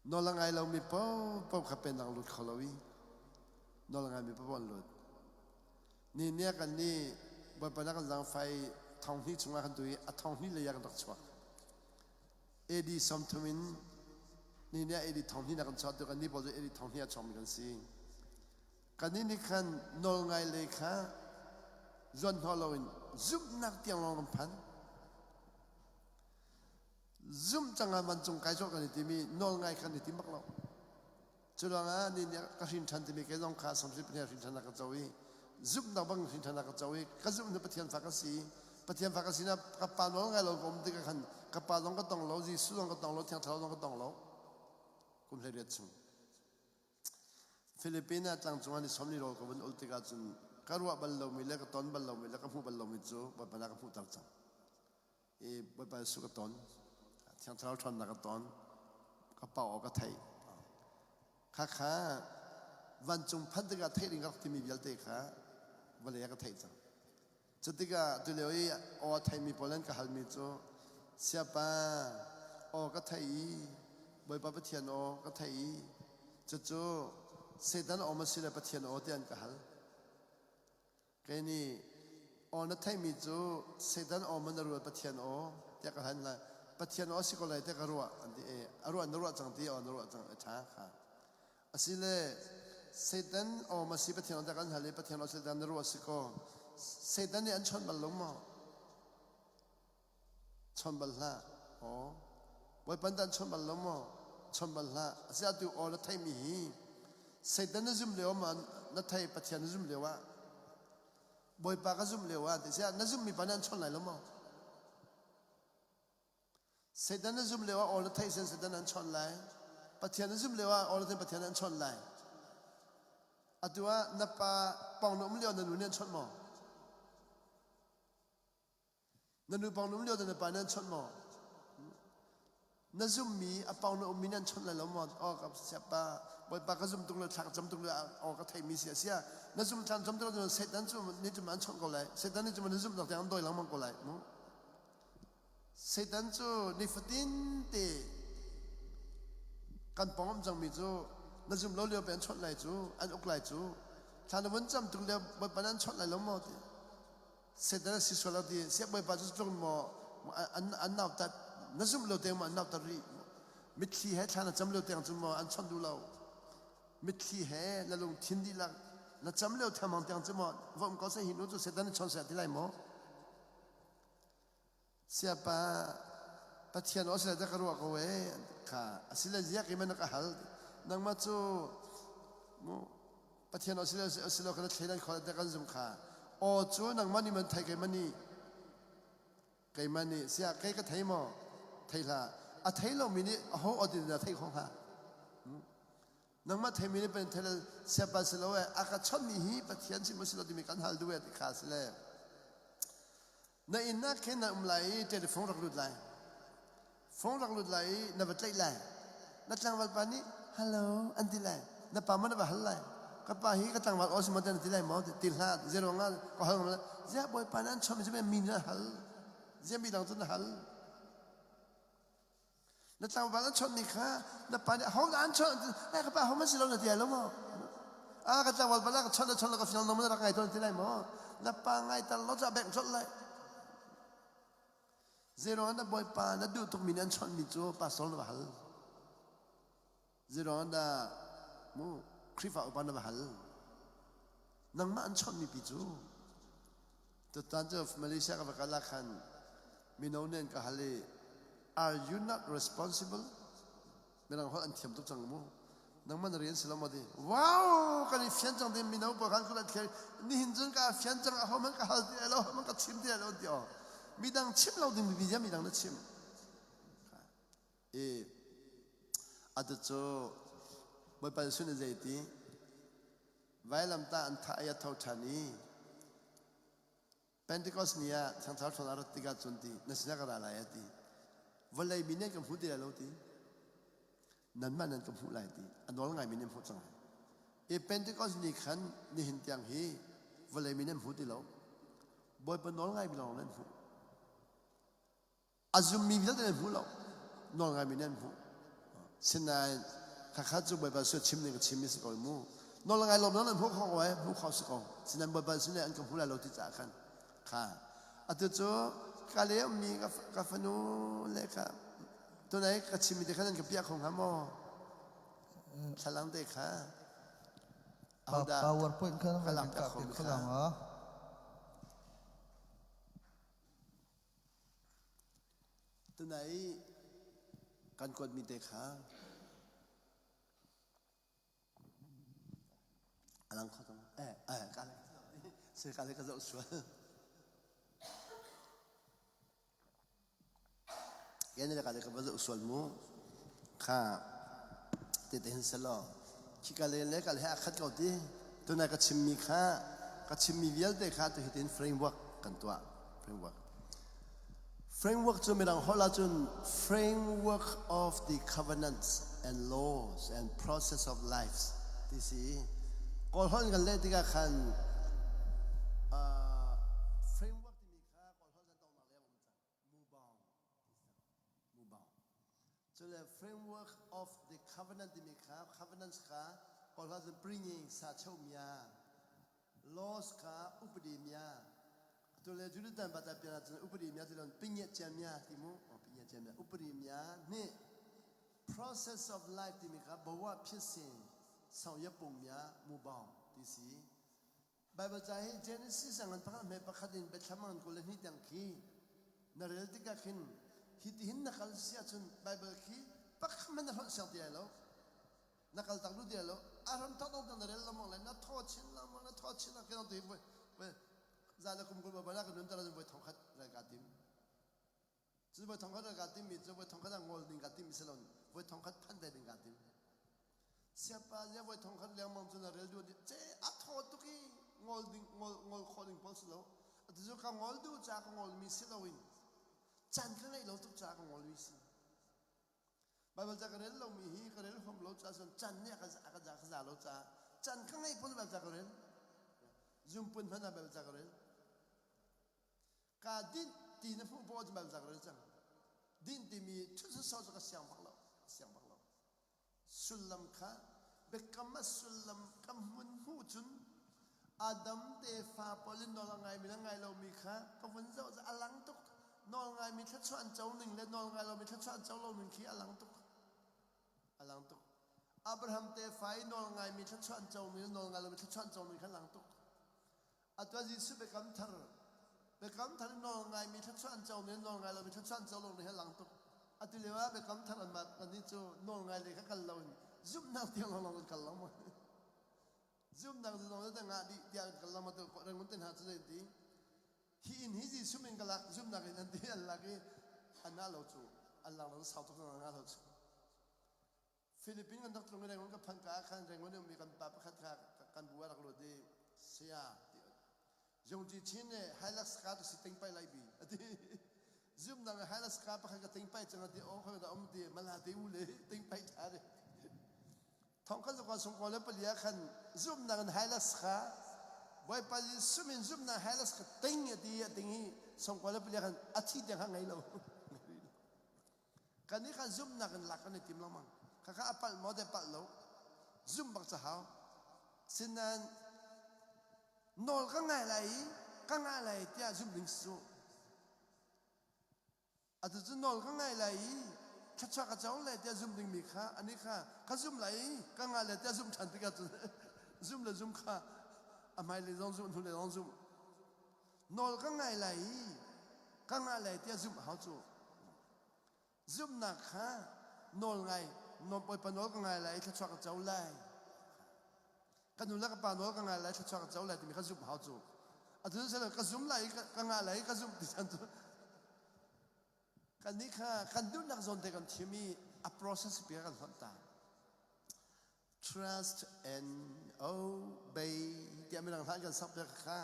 Nawl a ngai lomi paohpaoh kha pennak lut kho lo i nawl a ngaimi paohpaoh an lut. Ni nih kan nih Bawipa na kan zaangfah i thong hnih chungah kan tu i a thong hnih lei ah kan rak chuak. AD 30 in ni nih AD thong hnih na kan chuah tu kan nih pawl cu AD thong hnih a chuakmi kan si. Kan nih nih khan nawl ngai lei kha zuan hnawh loin zumhnak tiang lawng kan phan. Zumh cang ah vancung kai cawh kan i tim i nawl ngai kan i tim bak lo. Cu ruangah ni nih ka hrin ṭhan timi kei zong kha samsung pahnih hrin ṭhan ka co i zumhnak bang hrin ṭhan ka co i ka zumh nu Pathian fa ka si. Pathian fa ka si na ka pa nawl ngai lo ka um tikah khan ka pa zong ka tong lo, Jesuh zong ka tong lo, Thiang Thlarau zong ka tong lo. Kum 18 chung. Philippines ah tlangcung ah ni 40 rawl ka vun ul tikah cun ka ruah bal lomi le ka ton bal lomi le ka hmuh bal lomi cu Bawipa nih a ka hmuhter cang. I Bawipa Jesuh ka ton. Thiang Thlarau ṭhawnnak ka ton. Ka pau aw ka theih. Khakha vancung phanh tikah theih ding ka rak timi vialte kha vawlei ah ka theih cang. Cu tikah tulio i aw a theimi pawl an ka halmi cu Siapa aw ka theih i Bawipa Pathian aw ka theih i cucu Satan aw maw si le Pathian aw tiah an ka hal. Kei nih aw na theihmi cu Satan aw maw na ruat Pathian aw tiah ka hal lai. Pathian aw a si ko lai tiah ka ruah an ti i a ruah na ruah cang ti aw na ruah cang a ṭha kha. Asile Satan aw ma si Pathian aw tiah kan hal i Pathian aw Satan na ruah si kaw Satan nih an chawnh bal lo maw? Chawnh bal hlah. Aw. Bawipa nih an chawnh bal lo maw? Chawnh bal hlah. Asi atu aw na theihmi hi Satan na zum lio ma na thei Pathian na zum lio ah? Bawipa ka zumh lio ah ti siah na zumhmi pa nih an chawnh lai lo maw? Satan na zumh lio ah aw na theih sen Satan an chawnh lai. Pathian na zumh lio ah aw na theih Pathian an chawnh lai. Atu ah na pa pawng na um lio na nu nih an chawnh maw? Na nu pawng na um lio na pa nih an chawnh maw? Na zummi a pawng na ummi nih an chawnh lai lo maw? Aw ka siapa Bawipa ka zum tuk le thla ka cam tuk le aw ka theimi si a sia. Na zum thla cam tuk le Satan cu nih cu an chawnh ko lai. Satan nih cu na zumh nak tiang an dawi lengmang ko lai mu. Satan cu nifatin te kan pawng um cangmi cu na zum lo lio pe an chawnh lai cu an uk lai cu thla na vun cam tuk lio Bawipa nih an chawnh lai lo maw ti. Satan a si sual lo ti siangbawipa cu tlung maw an an nautat na zumh lo tiang maw an nautat rih mitthli he thla na cam lio tiang cu maw an chawnh duh lo mitthli he na lungthin dihlak na cam lio thengmang tiang cu maw va um ko seh hi nu cu Satan nih chawn seh ti lai maw Siapa Pathian aw sila ka ruah ko e kha asile ziak i man ka hal nangmah cu mu Pathian aw sila silo kana thleidan kho te kan zum kha aw cu nangmah nih man thei keimah nih keimah nih sia kei ka thei maw thei hlah a thei lomi nih a ho aw tin na thei kho hnga nangmah theimi nih pen thei siapa silo e a ka chonmi hi Pathian si maw silo timi kan hal duh e ti kha sile Na inn ah khin na um lai i telephone rak lut lai. Phone rak lut lai i na va tlaih lai. Na tlangval pa nih hello an ti lai. Na pa maw na va hal lai. Ka pa hi ka tlangval aw si maw na ti lai maw ti hlah. Zeiruang ah ka hal ngam Ziah bawipa nih an chawmh mi mi na hal. Ziah mi dang cu na hal. Na tlangval an chawnhmi kha na pa nih ho dah an chawnh eh ka pa ho man si lo na ti lai lo maw ah ka tlangval pa ka chawnh na chawnh lo ka fiang lo na rak ngai tawn ti lai maw na pa ngai tal lo ca bengh colh lai zeiruang na bawipa na duh tukmi nih an chawnhmi cu pastor na va hal Zeiruang dah mu Khrihfa upa na va hal? Nangmah an chawnhmi pi cu. Tutan cu Malaysia ka va kal ah khan mino nih an ka hal i are you not responsible? Mirang holh an thiam tuk cang mu. Nangmah na rian si lo maw ti? Wow! Kan i fian cang ti mino pawl khan kut an thlir. Nihin cun ka fian cang aho hmanh ka hal ti lai lo, aho hmanh ka chim ti lai lo an ti aw. Midang chim lo ding mi bia midang na chim. I atu cu Bawipa Jesuh nih zeiti vailamtah an thah i a tho ṭhan i Pentecost ni ah Thiang Thlarau ṭhawn a rat tikah cun ti na sinah ka ra lai a ti. Vawlei mi nih an ka hmu ti lai lo ti. Nanmah nan ka hmuh lai ti. A nawl ngaimi nih an hmuh cang lai. I Pentecost ni khan nihin tiang hi vawlei mi nih an hmu ti lo. Bawipa nawl ngaimi lawng nan hmuh. A zummi vialte nan hmu lo. Nawl ngaimi nan hmuh. Sinain khakha cu Bawipa sual chim ning ka chim mi si ko mu. Nawl ngai lawm nan hmuh kho ko eh, hmuh kho si ko. Sinain Bawipa sin an ka hmu lai lo ti caah khan kha. Atu cu ka le ummi ka fanu le ka tunai ka chimmi te khan nan ka piah kho hnga maw? Thlalang te kha. Ahodah PowerPoint kha ka kan lak piak kah kho piak mi kho kha? lang ah. Tunai kan kuatmi te kha a lang kho cang. Eh, eh, ka le se ka le ka zoh sual. Ken le ka le ka va zoh sual mu. Kha te te hin selaw. Khi ka le le ka le he a khat ko ti. Tunai ka chimmi kha ka chimmi vialte kha tu hitin framework kan tuah. Framework. Framework cu mirang holh ahcun framework of the covenants and laws and process of life ti si. Kawl holh in kan leh tikah khan uh, framework timi kha Kawl holh an tongnak le a um cang. Mubang mubang. Cule framework of the covenant timi kha covenants kha Kawl holh ahcun bringing sa cheu mia laws kha upadi mia atu le Julitan bata pian ahcun upadi mia ti lon pinye chia mia ti mu pinye chia mia upadi mia ni process of life timi kha bawa phisin sang ya pung mia mu bang ti si Bible ca hi Genesis ang an pakhat me pakhat in Bethlehem an kul le hnih tiang khi na rel tikah khin hi ti hin na kal si ahcun Bible khi pakhat man na hlonh siang ti lai lo na kal tak lu ti lo a ram thok dong na rel lengmang le na thaw chin lengmang na thaw chin lengmang tu hi voi. Za le kum 20 bala ka nun tar ahcun voi 1000 rel kaa tim. Cu voi 1000 rel kaa timmi cu voi 1000 ah ngol ding kaa tim si lo voi 1000 phan ve ding kaa tim. Siapa zia voi 1000 lengmang cu na rel duh ce a thaw tuk i ngol ding ngol ngol khawh ding pawl si lo. Atu cu ka ngol duh ca ka ngol mi si loin caan ka ngeih lo tuk ca ka ngol mi si. Baibal ca ka rel lomi hi ka rel huam lo caah cun can nih a ka a ka za lo caah can ka ngeih pun Baibal ca ka rel. Zumpun hmanh ah Baibal ca ka rel. Kaa dinh ti na hmuh poah cu Baibal ca ka rel cang. Dinh timi thut sawsawh cu ka siang bak lo. Siang bak lo. Sullam kha biakam a sullam ka hmun hmuh cun Adam tefa pawl in nawl a ngaimi le ngai lomi kha ka vun zoh a lang tuk. Nawl ngaimi thluachuah an co ning le nawl ngai lomi thluachuah an co lo ning khi a lang tuk. A lang tuk. Abraham tefa i nawl ngaimi thluachuah an co ning le nawl ngai lomi thluachuah an co ning kha a lang tuk. Atu Jesuh biakam thar biakam thar in nawl ngaimi thluachuah an co ning nawl ngai lomi thluachuah an co lo ning hi a lang tuk. Atu lio ah biakam thar an mah kannih cu nawl ngai lei kha kal loin zumhnak tiang lawng kan kal lo maw? Zumhnak cu zong cu ngah dih tiah kan kal lo maw? Rangoon te hna cu zei ti? Hi inn hi Jesuh min ka lak zumhnak in an ti an lak i an ngah lo cu an lak lo sau tuk an ngah lo cu. Philippine kan rak tlung i Rangoon ka phanh ka ah khan Rangoon i ummi kan pa pakhat kha kan bu ah rak lut i saya ti Zungji Chin nih Hilux ka tu si ting pai lai bi ati zum dang Hilux ka pakhat ka ting pai chang ati o khoi da um ti mala te u le ting pai tha de thong kan zakwa sung ko le palia khan zum nang Hilux kha Bawipa Jesuh min zum nang Hilux ka ting ati ating hi song ko le palia khan athi tiang ha ngei lo. Kan nih kha zumhnak in lak kan i tim lengmang. Khakha a palh maw te palh lo. Zumh bak ca hau. Sinain nawl ka ngai lai i ka ngah lai tiah zumh ding si cu. Atu cu nawl ka ngai lai i thluachuah ka co lai tiah zumh dingmi kha ani kha ka zumh lai i ka ngah lai tiah zumh ṭhan tikah cun zumh le zum kha a hmailei zong zumh hnulei zong zumh. Nawl ka ngai lai i ka ngah lai tiah zumh hau cu. Zumhnak kha nawl ngai, Bawipa nawl ka ngai lai i thluachuah ka co lai. Ka nu le ka pa nawl ka ngai lai, thluachuah ka co lai timi kha zumh hau cu. Atu cu ka zum lai i ka ngah lai i ka zumh ti chan cu. Kannih kha kan duhnak zawn te kan thim i a process pi kan hlonh ta. Trust and obey tiah mirang hla kan sak piak kha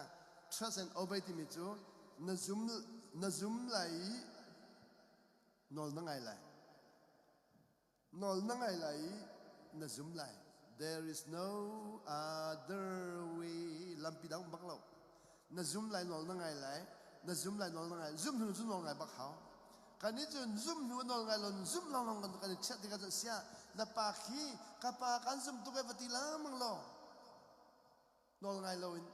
trust and obey timi cu na zum na zum lai i nawl na ngai lai. Nawl na ngai lai i na zum lai. There is no other way. Lampi dang bak lo. Na zum lai nawl na ngai lai. Na zum lai nawl na ngai. Zum hnu cu nawl ngai bak hau. Kan nih cun zum hnu nawl ngai lo zum lawnglawng kan kan i chiah tikah cun sia na pa khi ka pa kan zum tuk e va ti lengmang law nawl ngai loin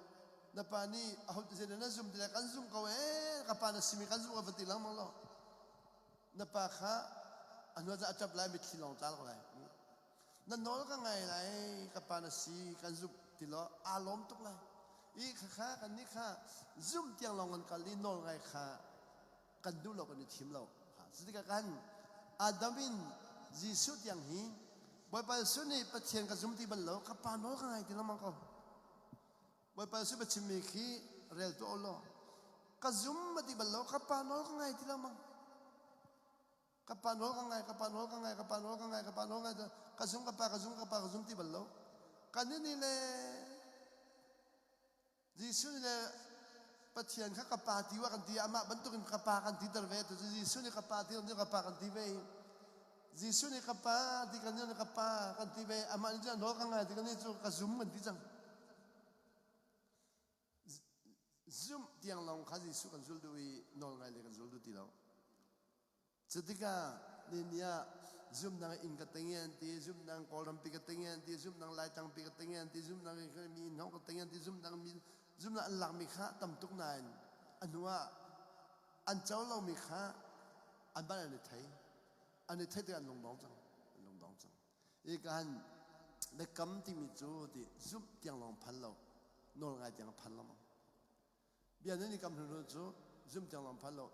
na pa nih aho ti na zum ti lai kan zum ko ee ka pa na simi kan zum ko va ti lengmang law na pa kha a hnu ah a ṭap lai mitthli lawng tla ko lai na nawl ka ngai lai ka pa na si kan zumh ti law aa lawm tuk lai i khakha kan nih kha zumh tiang lawng kan kal i nawl ngai kha kan duh lo kan i thim lo cutikah kan Adam in Jesuh tiang hi Bawipa Jesuh nih Pathian ka zum ti bal lo ka pa nawl ka ngai ti lengmang ko Bawipa Jesuh biachimmi khi rel tuah law ka zum ma ti bal lo ka pa nawl ka ngai ti lengmang ka pa nawl ka ngai ka pa nawl ka ngai ka pa nawl ka ngai ka pa nawl ngai ka zum ka pa ka zum ka pa ka zum ti bal lo kan ni le Jesuh nih le Pathian kha ka pa ti wa kan ti amah bantukin ka pa kan ti ter ve tu cu Jesuh nih ka pa ti kan ka pa kan ti ve Jesuh nih ka pa ti kan ka pa kan ti ve amah nih cun nawl ka ngai ti kan cu ka zum kan ti cang zumh tiang lawng kha Jesuh kan zul duh i nawl ngai le kan zul duh ti lo Cutikah nihin ah zumnak inn ka ting an ti, zumnak Kawlrampi ka ting an ti, zumnak Laitangpi ka ting an ti, zumnak mi inn hong ka ting an ti, zumnak mi zumnak an lakmi kha tam tuk nain a hnu ah an co lomi kha an ban an i thei. An i thei tikah an lungdong cang. An lungdong cang. I kan biakam timi cu ti zumh tiang lawng phan lo, nawl ngai tiang phan lo. Bia nan i kam hnu cu zum tiang lawng phan lo.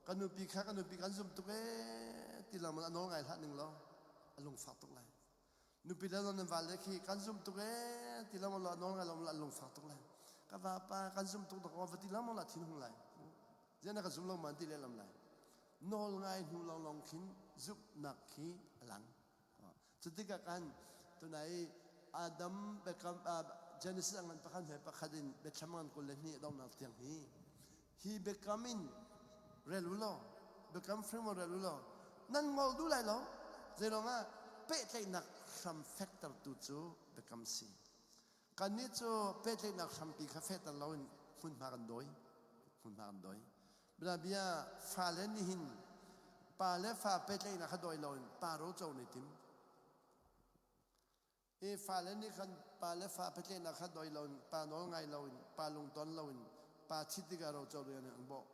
Ka nupi kha ka nupi kan zum tuk ee ti lengmang a nawl ngai hlah ning law a lungfak tuk lai. Nupi le nan vale khi kan zum tuk ee ti lengmang law a nawl ngai lo a lungfak tuk lai. Ka vapa kan zum tuk dawk va ti lengmang la thin hung lai. Zian na ka zum lo man ti lehlam lai. Nawl ngai hnu lawnglawng khin zumhnak khi a lang. Cutikah kan tunai Adam biakam Genesis a ngan pakhat he pakhat in biathlam ngan 22 donghnak tiang hi hi biakam in rel u law biakam framework rel u law nan ngol duh lai lo zeilong ah pehtlaihnak hram fektertu cu biakam si. Kannih cu pehtlaihnak hrampi kha fehter loin hmunhma kan dawi. Hmunhma kan dawi. Bianabia fale nihin pa le fa pehtlaihnak kha dawi loin pa roco nih tim. I fale nih khan pa le fa pehtlaihnak kha dawi loin pa nawl ngai loin pa lungton loin pa thit tikah roco ding an bawh.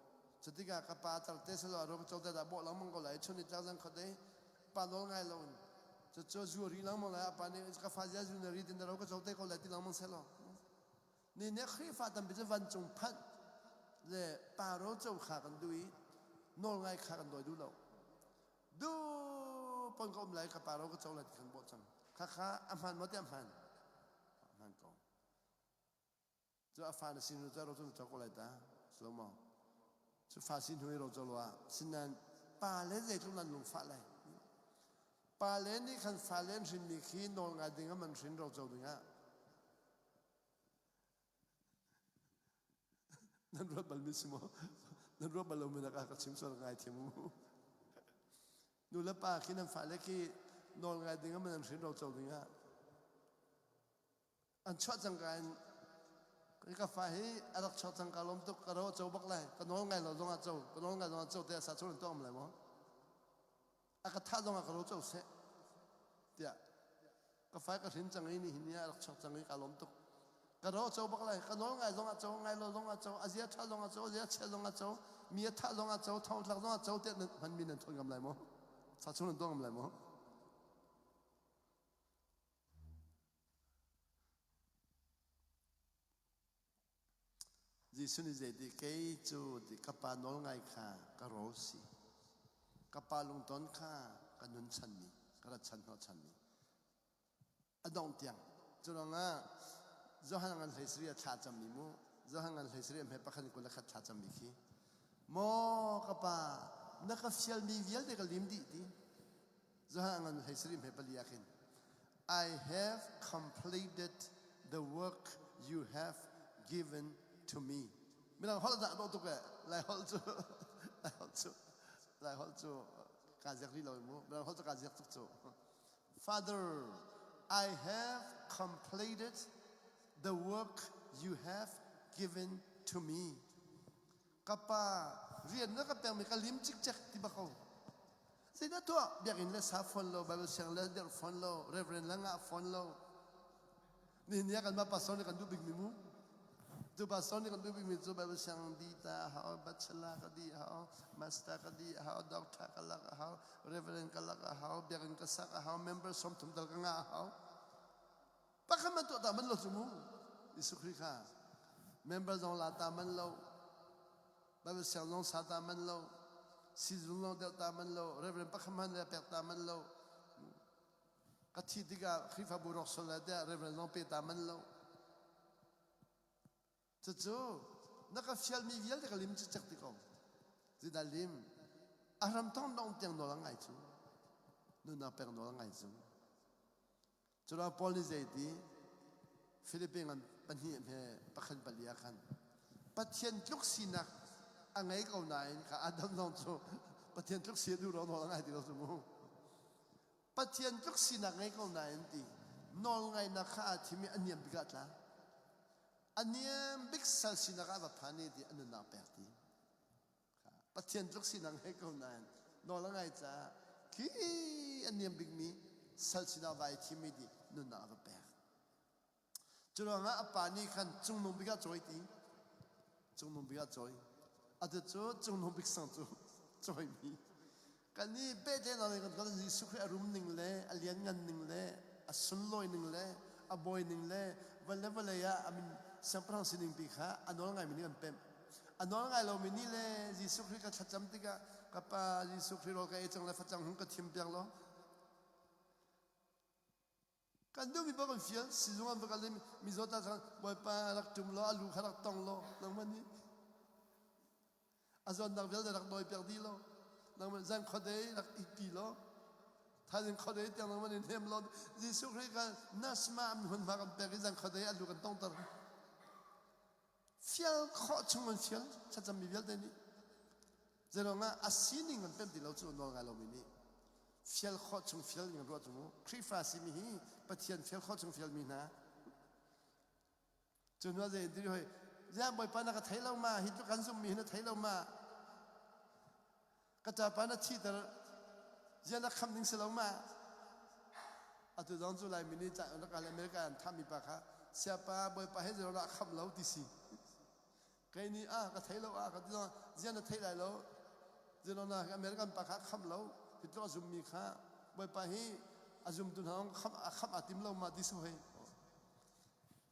Cutikah ka pa tar te selaw roco te dah bawh lengmang ko lai chun ni tlak zan khuate pa nawl ngai loin cucu zu ri lengmang lai a pa nih ka fa zia zu na ri tin na ro ka co te ko lai ti lengmang selaw ni ne Khrihfa tampi cu vancung phanh le pa ro co kha kan duh i nawl ngai kha kan dawi duh lo du pon ka um lai ka pa ro ka co lai ti kan bawh cang kha kha a hman maw ti a hman a hman ko Cu a fa na sin hnu cu ro cu co ko lai ta. Slomo. Cu fa sin hnu i ro co lo ah sinan pa le zeitluk nan lungfah lai. Pa le nih khan fa le an hrinmi khi nawl ngai ding ah man hrin ro co ding ah nan ruat bal mi si maw? Nan ruat bal lo mi nak ah ka chim sual ngai thiam mu. Nu le pa khi nan fale khi nawl ngai ding ah man an hrin ro co ding ah An chuah cangka in ka fa hi a rak chuak cang ka lawm tuk ka ro a co bak lai ka nawl ngai lo zong ah co ka nawl ngai zong ah co te sa chung in tuah lai maw a ka thah zong ah ka ro co seh tiah ka fa ka hrin cang i ni hin ni a rak chuak cang i ka lawm tuk ka ro co bak lai ka nawl ngai zong ah co ngai lo zong ah co a zia ṭha zong ah co a zia chia zong ah co mi a thah zong ah co thong tlak zong ah co tiah nan hman mi nan thawn ngam lai maw sa chung nan tuah ngam lai maw Jesuh nih zeiti kei cu ti ka pa nawl ngai kha ka rawl si. Ka pa lungton kha ka nun chanmi, ka rat chan hnawh chanmi. A dongh tiang. Cu ruangah Johan ngan hlei sarih a thla cammi mu. Johan ngan hlei sarih a hme pakhat 21 thla cammi khi. Maw ka pa, na ka fialmi vialte ka lim dih ti. Johan ngan hlei sarih hme pali ah khin I have completed the work you have given to me. Midang holh dah dawh tuk eh. Lai holh cu Lai holh cu Lai holh cu kaa ziak rih lo mu. Midang holh cu kaa ziak tuk cu. Father, I have completed the work you have given to me. Ka pa rian na ka pekmi ka lim cikcek ti bak ko. Zeidah tuah? Biakinn le sa fawn lo, Bible siang le derh fawn lo, Reverend le ngah fawn lo. Nihin ni ah kanmah pastor nih kan duh bikmi mu. Tu pastor nih kan duh bikmi cu Bible siang di ta hau, bachelor ka di hau, master ka di hau, doctor ka lak a hau, Reverend ka lak a hau, biakinn ka sak a hau, member 30 tal ka ngah a hau. Pakhat man tuah ta man lo cu mu. Jesuh Khrih kha member zong la ta man lo, Bible siang zong sa ta man lo, sizung zong deuh ta man lo, Reverend pakhat man le pek ta man lo. Ka thi tikah Khrihfabu rawk sol lai tiah Reverend zong pe ta man lo. Cucu na ka fialmi vialte ka lim cicek ti ko. Zeidah lim? A hram thong dong tiang nawl a ngai cu. Nunnak pek nawl a ngai cu. Cula Paul nih zeiti Philippine ngan pahnih he pakhat pali ah khan Pathian tluk sinak a ngei ko nain kha Adam zong cu Pathian tluk si a duh lo nawl a ngai ti lo cu mu. Pathian tluk sinak ngei ko nain ti nawl ngaihnak kha aa thim i a niam bik ah tla. A niam bik sal sinak ah va phan i ti a nunnak pek ti. Pathian tluk sinak ngei ko nain nawl a ngai caah khi a niam bikmi sal sinah vai thimmi nih nunnak a va pek. Cu ruangah a pa nih khan cungnung bik ah cawi ti. Cungnung bik ah cawi. Atu cu cungnung bik sang cu cawimi. Kan nih pehtlaihnak in kan kan Jesuh Khrih a rum ning le a lianngan ning le a sunlawi ning le a bawi ning le vale vawlei ah a min siangpahrang sining pi kha a nawl ngaimi nih kan pemh. A nawl ngai lomi nih le Jesuh Khrih ka thlacam tikah ka pa Jesuh Khrih rawl ka ei cang le facang hung ka thim piak law. Kan duhmi paoh kan fial. Sizung an va kal i mizaw ta cang Bawipa rak ṭum law a lu kha rak tong law nangmah nih a zawtnak vialte rak dawi piak dih law nangmah zan khuadei rak ihpi law thaizing khuadei tiang nangmah nih hnem law Jesuh Khrih kha nasma an hmunhma kan pek i zan khuadei a lu kan tongter. Fial khawh chung an fial thlacammi vialte nih zeiruang ah a sining an pemh ti lo cu nawl ngai lomi nih fial khawh chung fial ning ruah cu mu Khrihfa simi hi Pathian fial khawh chung fialmi hna cu hnu ah zei in ti hoi ziah Bawipa na ka thei lo ma hi tluk kan zumhmi hi na thei lo ma Ka ṭapa na thihter ziah na khamh ding si lo ma? Atu zong cu Laimi nih rak kal America an thahmi pa kha siapa bawipa he zeiruang dah a khamh lo ti si. Kei nih ah ka thei lo ah ka ti zong ziah na theih lai lo. Zeiruang dah American pa kha a khamh lo hi tluk a zummi kha bawipa hi a zumtu hna zong khamh a khamh aa tim lo ma ti si hoi.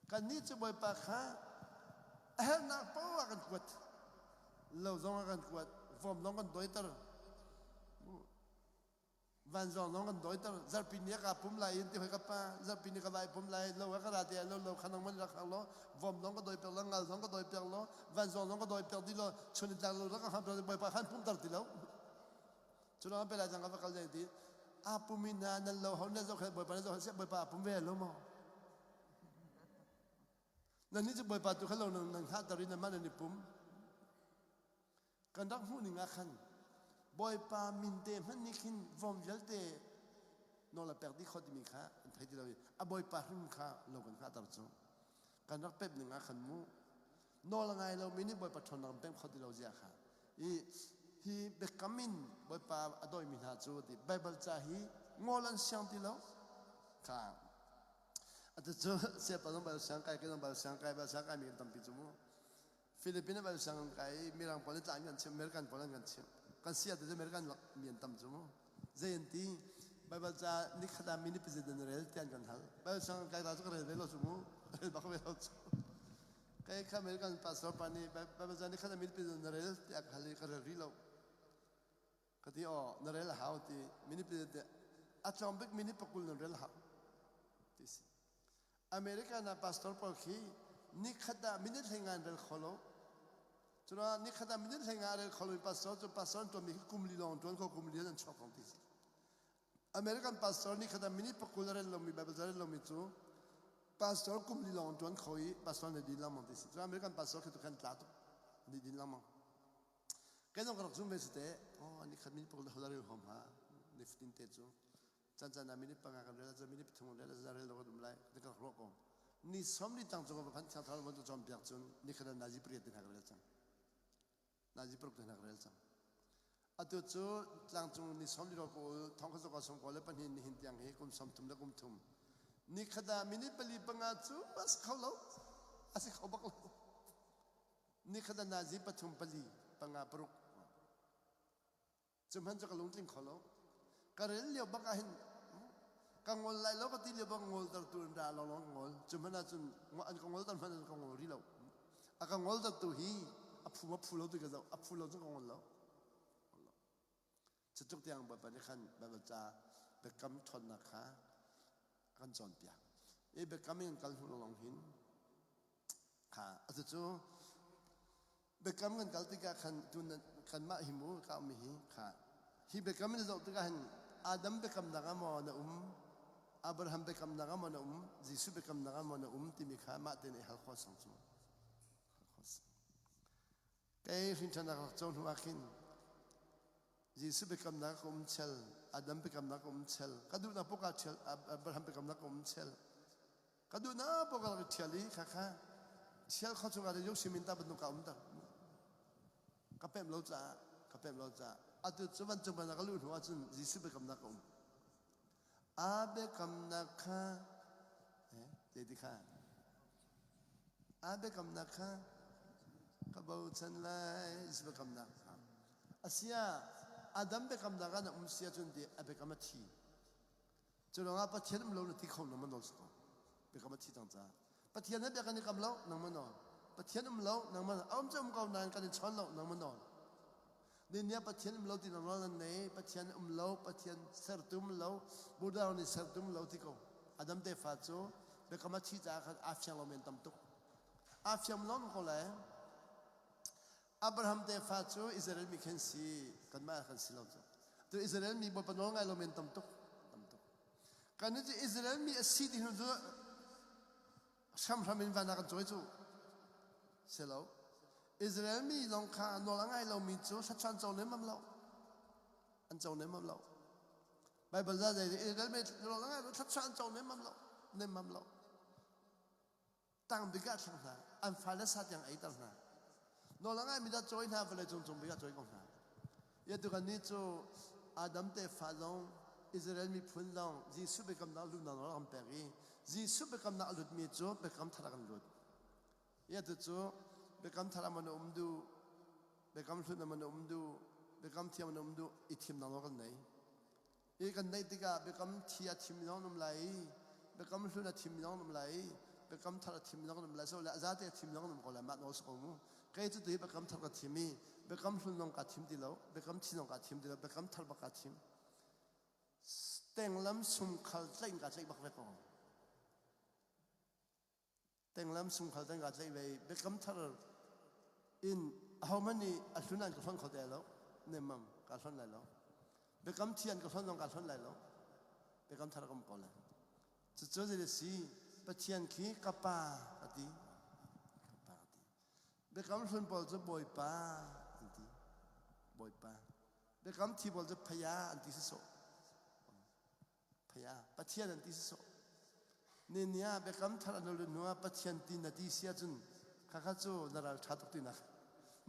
Kannih cu Bawipa kha a herhnak paoh ah kan kuat. Lo zong ah kan kuat, vom zong kan dawiter. Vanzawng zong kan dawiter. Zarhpi ni ah kaa pum lai in ti hoi ka pa, zarhpi ni ka vai pum lai, lo ah ka ra te lo lo kha nang man rak hang law, vom zong ka dawi piak law, ngal zong ka dawi piak law, vanzawng zong ka dawi piak dih law, chun in tlak lo rak ka hang Bawipa khan pumter ti lo. Cu lawng pe lai cang ka va kal deng ti. A pum in hna nan lo ho nan zohkhenh Bawipa nan zohkhenh Bawipa a pum ve lo maw? Nannih cu Bawipa tu kha lo nan hngahter i nanmah nan i pum. Kan rak hmuh ning ah khan Bawipa min te hmanh nih khin vom vialte nawl a pek dih kho timi kha an thei ti lo i a Bawipa hrim kha lo kan hngahter cu. Kan rak pemh ning ah khan mu nawl a ngai lomi nih Bawipa ṭhawnnak an pemh kho ti lo zia kha i hi biakam in Bawipa a dawimi hna cu ti Baibal ca hi ngol an siang ti lo kha atu cu siapa zong bal siang kai ke zong bal siang kai bal siang kai mi kan tampi cu mu Philippines bal siang kai mirang pawl nih tla an kan chimh American pawl an kan chimh kan sia te cu American mi an tam cu mu zei an ti Baibal ca nikhat ah mini president rel ti an kan hal Baibal siang kai ta cu ka rel ve lo cu mu rel bak ve lo cu Kei kha American pastor pa nih Baibal ca nih khan a minpi na rel tiah ka hal i ka rel rih lo. Ka ti aw na rel a hau ti minute te a tlawm bik minute pakul nan rel hau ti si. American ah pastor pawl khi nikhat ah minute hlei ngan rel kho lo. Cuna nikhat ah minute hlei nga rel kho lo pastor cu pastor an tuanmi khi kum li lawng tuan kho kum li an chuak kong ti si. American pastor nih khat ah minute pakul a rel lomi Bible ca rel lomi cu pastor kum li lawng ṭuan kho i pastor nih din lengmang ti si. Cun American pastor khi tu khan tla tuk nih din lengmang. Kei zong ka rak zum ve si te. Oh, ni khat minute pakul hol rel hom ha. Ni fatin te cu. Can can ah minute panga kan rel ah minute pathum kan rel ah rel lo kan um lai. Ti ka rak ruah ko. Ni som ni tang cu ka phan thiang thlarau von cu cawnpiak cun ni khat ah nazi pariat te hna ka rel cang. Nazi paruk te hna ka rel cang. Atu cu tlangcung ni som li kawl thong khat zakua som kawl le pahnih nihin tiang hi kum 30 le kum thum. Ni khat ah minute pali panga cu a si kho lo. A si kho bak lo. Ni khat ah nazi pathum pali panga paruk. Cu hmanh cu ka lungtling kho lo. Ka rel lio bak ah hin ka ngol lai lo ka ti lio bak ngoltertu in ra lawnglawng ka ngol. Cu hmanh ah cun an ka ngolter hmanh ah ka ngol rih lo. A ka ngoltertu hi a phu ma phu lo ti ka zoh. A phu lo cun ka ngol lo. Cutluk tiang Bawipa nih khan Baibal ca biakam ṭhawnnak kha a kan cawnpiak. I biakam in kan kal hnu lawnglawng hin kha atu cu Biakam kan kal tikah khan tu kanmah hi mu ka ummi hi kha hi biakam in zoh tikah hin Adam biakamnak ah maw na um Abraham biakamnak ah maw na um Jesuh biakamnak ah maw na um timi kha mah tein i hal khawh sang cu kei hrinṭhanak rak co hnu ah khin Jesuh biakamnak ka um chel Adam biakamnak ka um chel ka duhnak paoh kaa ṭhial Abraham biakamnak ka um chel Ka duhnak paoh ka rak i ṭhial i khakha ṭhial kho chungah cun Yoshi ta bantuk ka um ter. Ka pemh lo caah ka pemh lo caah atu cu vancung van ah ka luh hnu ahcun Jesuh biakamnak ka um. A biakamnak kha eh ti kha a biakamnak kha ka bochan lai Jesuh biakamnak kha. Asia Adam biakamnak ah na um si ahcun ti a biakam a thi. Cu ruangah Pathian um lo na ti kho nang ma nawl si ko. Biakam a thi cang caah. Pathian he bia kan i kam lo nang ma nawl. Pathian um lo nang ma a um cu um ko nain kan i chawn lo nang ma nawl. Ni ah Pathian um lo ti nang nawl nan nei. Pathian um lo, Pathian sertu um lo, Buddha nih sertu um lo ti ko. Adam tefa cu biakam a thi caah khan aa fiang lo men tam tuk. Aa fiang lawng ko lai. Abraham tefa cu Israel mi khan si, kanmah kan si lo cu. Tu Israel mi Bawipa nawl ngai lo men tam tuk, tam tuk. Kan cu Israel mi a si ti hnu cu hramhram in van ah kan cawi cu. Si lo. Israel mi zong kha nawl a ngai lomi cu hrachuan co lemmam lo. An co lemmam lo. Baibal za zei Israel mi nawl a ngai lo thluachuah an co lemmam lo. Lemmam lo. Tang bik ah thlak hna. An fale sa tiang eiter hna. Nawl a ngaimi dah cawi hna vawlei cung cung bik ah cawi ko hna. Ia tu kan nih cu Adam tefa zong Israel miphun zong Jesuh biakamnak luhnak nawl a kan pek i Jesuh biakamnak a lutmi cu biakam thar ah kan lut. Ia tu cu biakam thar ah maw na um duh, biakam hlun ah maw na um duh, biakam thiang maw na um duh i thimnak nawl kan nei. I kan neih tikah biakam thi a thim zong an um lai i biakam hlun a thim zong an um lai i biakam thar a thim zong an um lai so le a zate a thim zong an um ko lai mah nawl si ko mu kei cu tuhi biakam thar ka thim i biakam hlun zong kaa thim ti lo biakam thi zong kaa thim ti lo biakam thar bak kaa thim tenglam sumkhal tlaih in kaa tlaih bak ve ko Tenglam sungkhal teng kaa tlaih ve i biakam thar in ahohmanh nih a hlun an ka hlonh kho te lo nemmam kaa hlonh lai lo biakam thi an ka hlonh zong kaa hlonh lai lo biakam thar ka um ko lai cucu zei a si Pathian khi ka pa a ti ka pa a ti biakam hlun pawl cu Bawipa an ti Bawipa biakam thi pawl cu phaya an ti sisawh Phaya Pathian an ti sisawh. Ni ah biakam thar an lut hnu ah Pathian ti na ti si ahcun khakha cu na ral ṭha tuk tinak.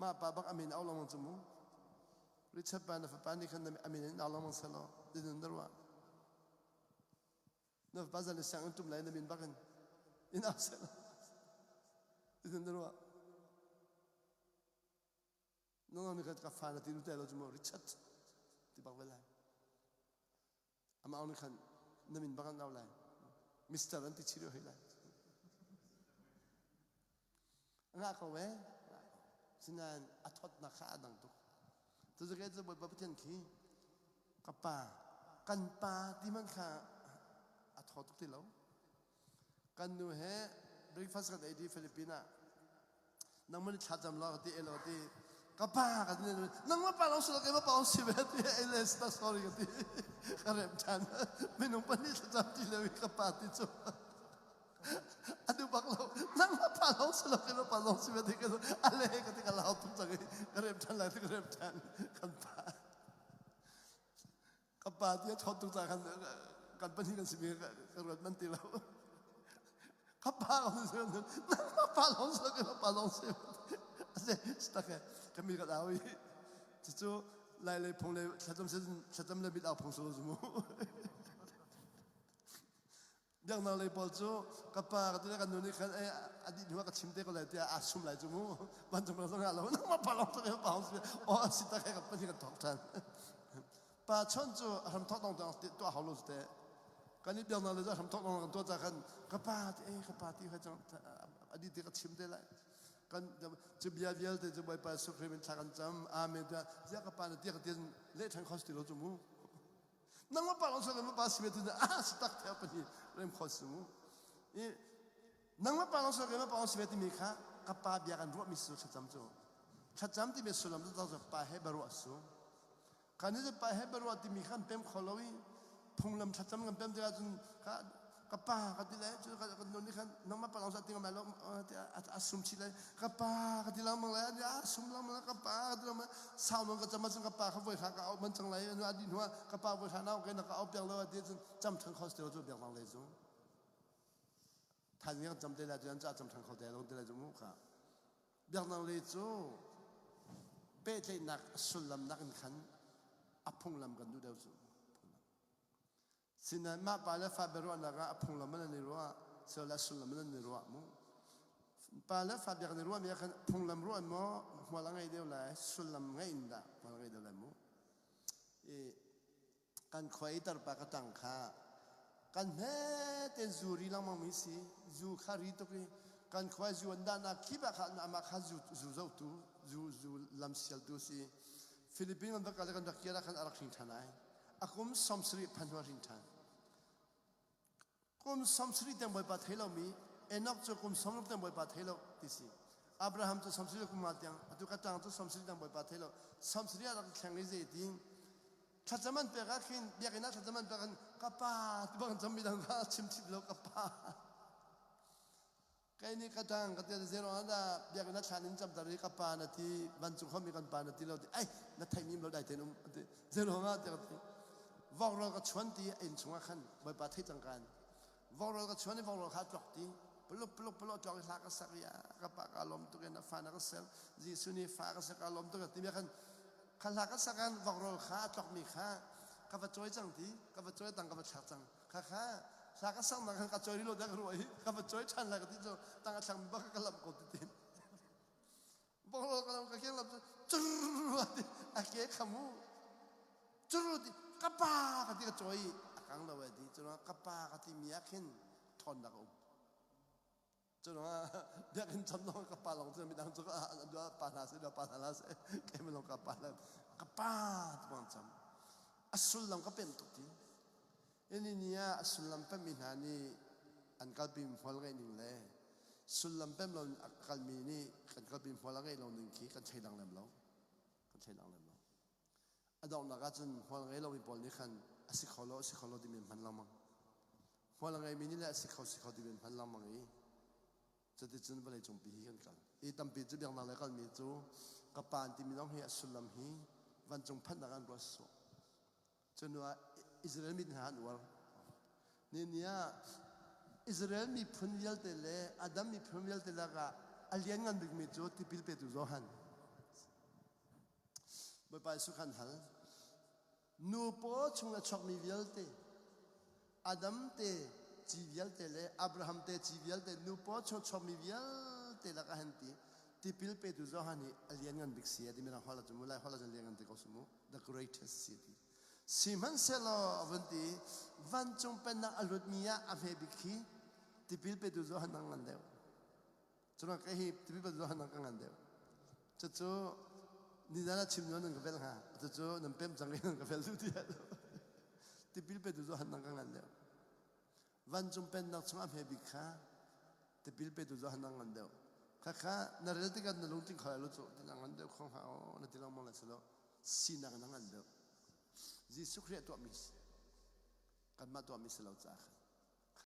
Mah pa bak amin au lengmang cu mu. Richard pa na fapa nih khan amin in au lengmang selaw dinun na ruah. Na fapa zan siang in ṭum lai na min bak in in au selaw dinun na ruah. Nangmah nih khan ka fa na ti te lo cu mu Richard ti bak ve lai. Amah nih khan na min bak an au lai. Mister an ti chih hoi lai. Ngah ko eh. Sinain a thawtnak kha a dang tuk. Cucu cu Bawipa Pathian khi ka pa kan pa ti man kha a thaw tuk ti lo. Kan nu he breakfast kan ei di Philippines ah nangmah nih thlacam law ka ti elo ti ka pa ka ti nangmah pa long si lo keimah pa long si ve ti ele sta sorry ka ti ka rem than minung pahnih thlacam ti le ka pa ti cu a duh bak lo nangmah pa long si lo keimah pa long si ve ti ka ale ka ti ka lau tuk cang i ka rem than lai ti ka rem than kan pa Ka pa ti a thawt tuk caah khan kan pahnih kan simi ka ruat man ti lo. Ka pa lawng si nangmah pa lawng si ka pa lawng si. Ase tak e kami ka dau i cucu lai lei phung le thlacam thlacam le mit au phung su mu. Biaknak lei pawl cu ka pa ka ti le kan nu nih khan eh a dih hnu ah ka chim te ko lai tiah aa sum lai cu mu vancung ram zong ah lo nangmah pa lawng tak pa hong si aw a si tak he kan pahnih kan thawk ṭhan pa chon cu a hram thawk dong dong tuah hau lo te kan i biaknak lei cu a hram thawk dong kan tuah ca khan ka pa ti eh ka pa ti kha a dih ti ka chim te lai kan cu bia vialte cu Bawipa Jesuh Khrih min thla kan cam amen tiah ziah ka pa na ti ka ti leh ṭhan kho si ti lo cu mu Nangmah pa lawng si pa si tu ah si tak theo pahnih rem kho si mu. I nangmah pa lawng si pa lawng si timi kha ka pa bia kan ruah mi su thlacam cu. Thlacam timi sullam cu cu pa he baruah su. Kan ni pa he baruah timi khan pem kho lo i phunglam thlacam kan pem tikah cun ka ka pa ka ti lai cu ka nun nih khan nangmah pa lawng sa ti ngam lai lo a sum chih lai ka pa ka ti lengmang lai a sum lengmang lai ka pa ka ti lengmang sau nawn ka cam ahcun ka pa kha voi hra ka auh man cang lai anu a dih hnu ah ka pa voi hra na ke na ka auh piak lo a ti cun cam than kho te cu biak lang lei cu than ngiang cam te lai cu an ca cam than kho te lo te lai cu mu kha biaknak lei cu pehtlaihnak sullam nak in khan a phunglam kan duh deuh cu Sinain mah pa le fa biaruahnak ah a phunglam an i ruah, sila sullam an i ruah mu. Pa le fa biak an i ruahmi ah khan phunglam ruah maw hmual a ngei deuh lai, sullam ngei in dah hmual a ngei deuh lai mu. I kan khua i tarpa ka tang kha kan hme ten zu ri lengmang mi si, zu kha ri tuk i kan khua zu an dahnak kip ah khan amah kha zu zu zohtu, zu zu lam sialtu si. Philippines kan va kal i kan rak kir ah khan a rak hring ṭhan ai. A kum 70 phan hnu a hrin ṭhan. Kum 70 tiang Bawipa thei lomi Enoch cu kum 60 tiang Bawipa thei lo ti si. Abraham cu 70 kum nga tiang atu ka tang cu 70 tiang Bawipa thei lo. 70 ah rak thleng i zei ti thlacam an pek ah khin biakinn ah thlacam an pek in ka pa ti bang cam mi dang kha chim chip lo ka pa. Kei nih ka ṭang ka tia zei ruangah dah biakinn ah thlan in camter i ka pa na ti vancung khuami kan pa na ti lo ti ai na theihmi lo dai tein um an ti zei ruangah tiah ka ti vok rawl ka chuan ti a inn chungah khan Bawipa theih cang kan vok rawl ka chuan i vok rawl kha a tlok ti puluk puluk puluk a tlok i hla ka sak i ka pa ka lawm tuk in a fa na ka ser Jesuh nih fa ka ser ka lawm tuk ti mi khan kha hla ka sak an vok rawl kha a tlok mi kha ka va cawi cang ti ka va cawi tang ka va thlak cang Khakha hla ka sak nak ka choi lo dak ruai ka va choi than la ka ti chu tang a thlang bak ka lam ko ti tin bong lo ka lam ka keng lam chu chur ti a ke khamu chur ti ka pa ka ti ka choi a kang lo e ti chu ka pa ka ti mi ah khin thon dak um Cu ruangah biakinn cham zong ka pa lawng cu midang cu pa hna seh pa hna seh keimah lawng ka pa hna ka pa ti bang cam a sullam ka pem tuk ti ini ni ah a sullam pemmi hna nih an kalpi hmual ngeih ning le sullam pem lo a kalmi nih kan kalpi hmual a ngeih lo ning khi kan thei dang lem lo kan thei dang lem lo A donghnak ahcun hmual ngei lomi pawl nih khan a si kho lo, a si kho lo timi an hman lengmang. Hmual a ngeimi nih le a si kho, si kho timi an hman lengmang i cuticun vawleicung pi hi kan kal. I tampi cu biaknak le kalmi cu ka pa an timi zong hi a sullam hi vancung phanhnak an ruat sawh. Cu hnu ah Israel mi hna an uar. Ni ni ah Israel miphun vialte le Adam miphun vialte lakah a lianngan bikmi cu tipil petu Johan. Bawipa Jesuh khan hal. Nu paw chung a chuakmi vialte, Adam te ci vialte le Abraham te ci vialte, nu paw chung a chuakmi vialte lakah han ti, tipil petu Johan hi a lianngan bik si a ti. Mirang holh ah cun mu, Lai holh ah cun lianngan ti ko su mu. The greatest si a ti. Sihmanhsehlaw a vun ti, vancung pennak a lutmi ah a hme bik khi tipil petu Johan a ngan deuh. Cuna ka hi tipil petu Johan ka ngan deuh. Cucu nizan ah chim nan ka vel hnga. Cucu nan pem cang i nan ka vel duh ti Tipil petu Johan nang ka ngan deuh. Vancung pennak chung a hme bik kha tipil petu Johan nang ngan deuh. Khakha na rel tikah na lungtling kho lai lo cu ti na ngan deuh kho hnga o na ti lengmang lai silo sinak na ngan deuh. Jesuh Khrih a tuahmi si. Kanmah tuahmi si lo caah khan.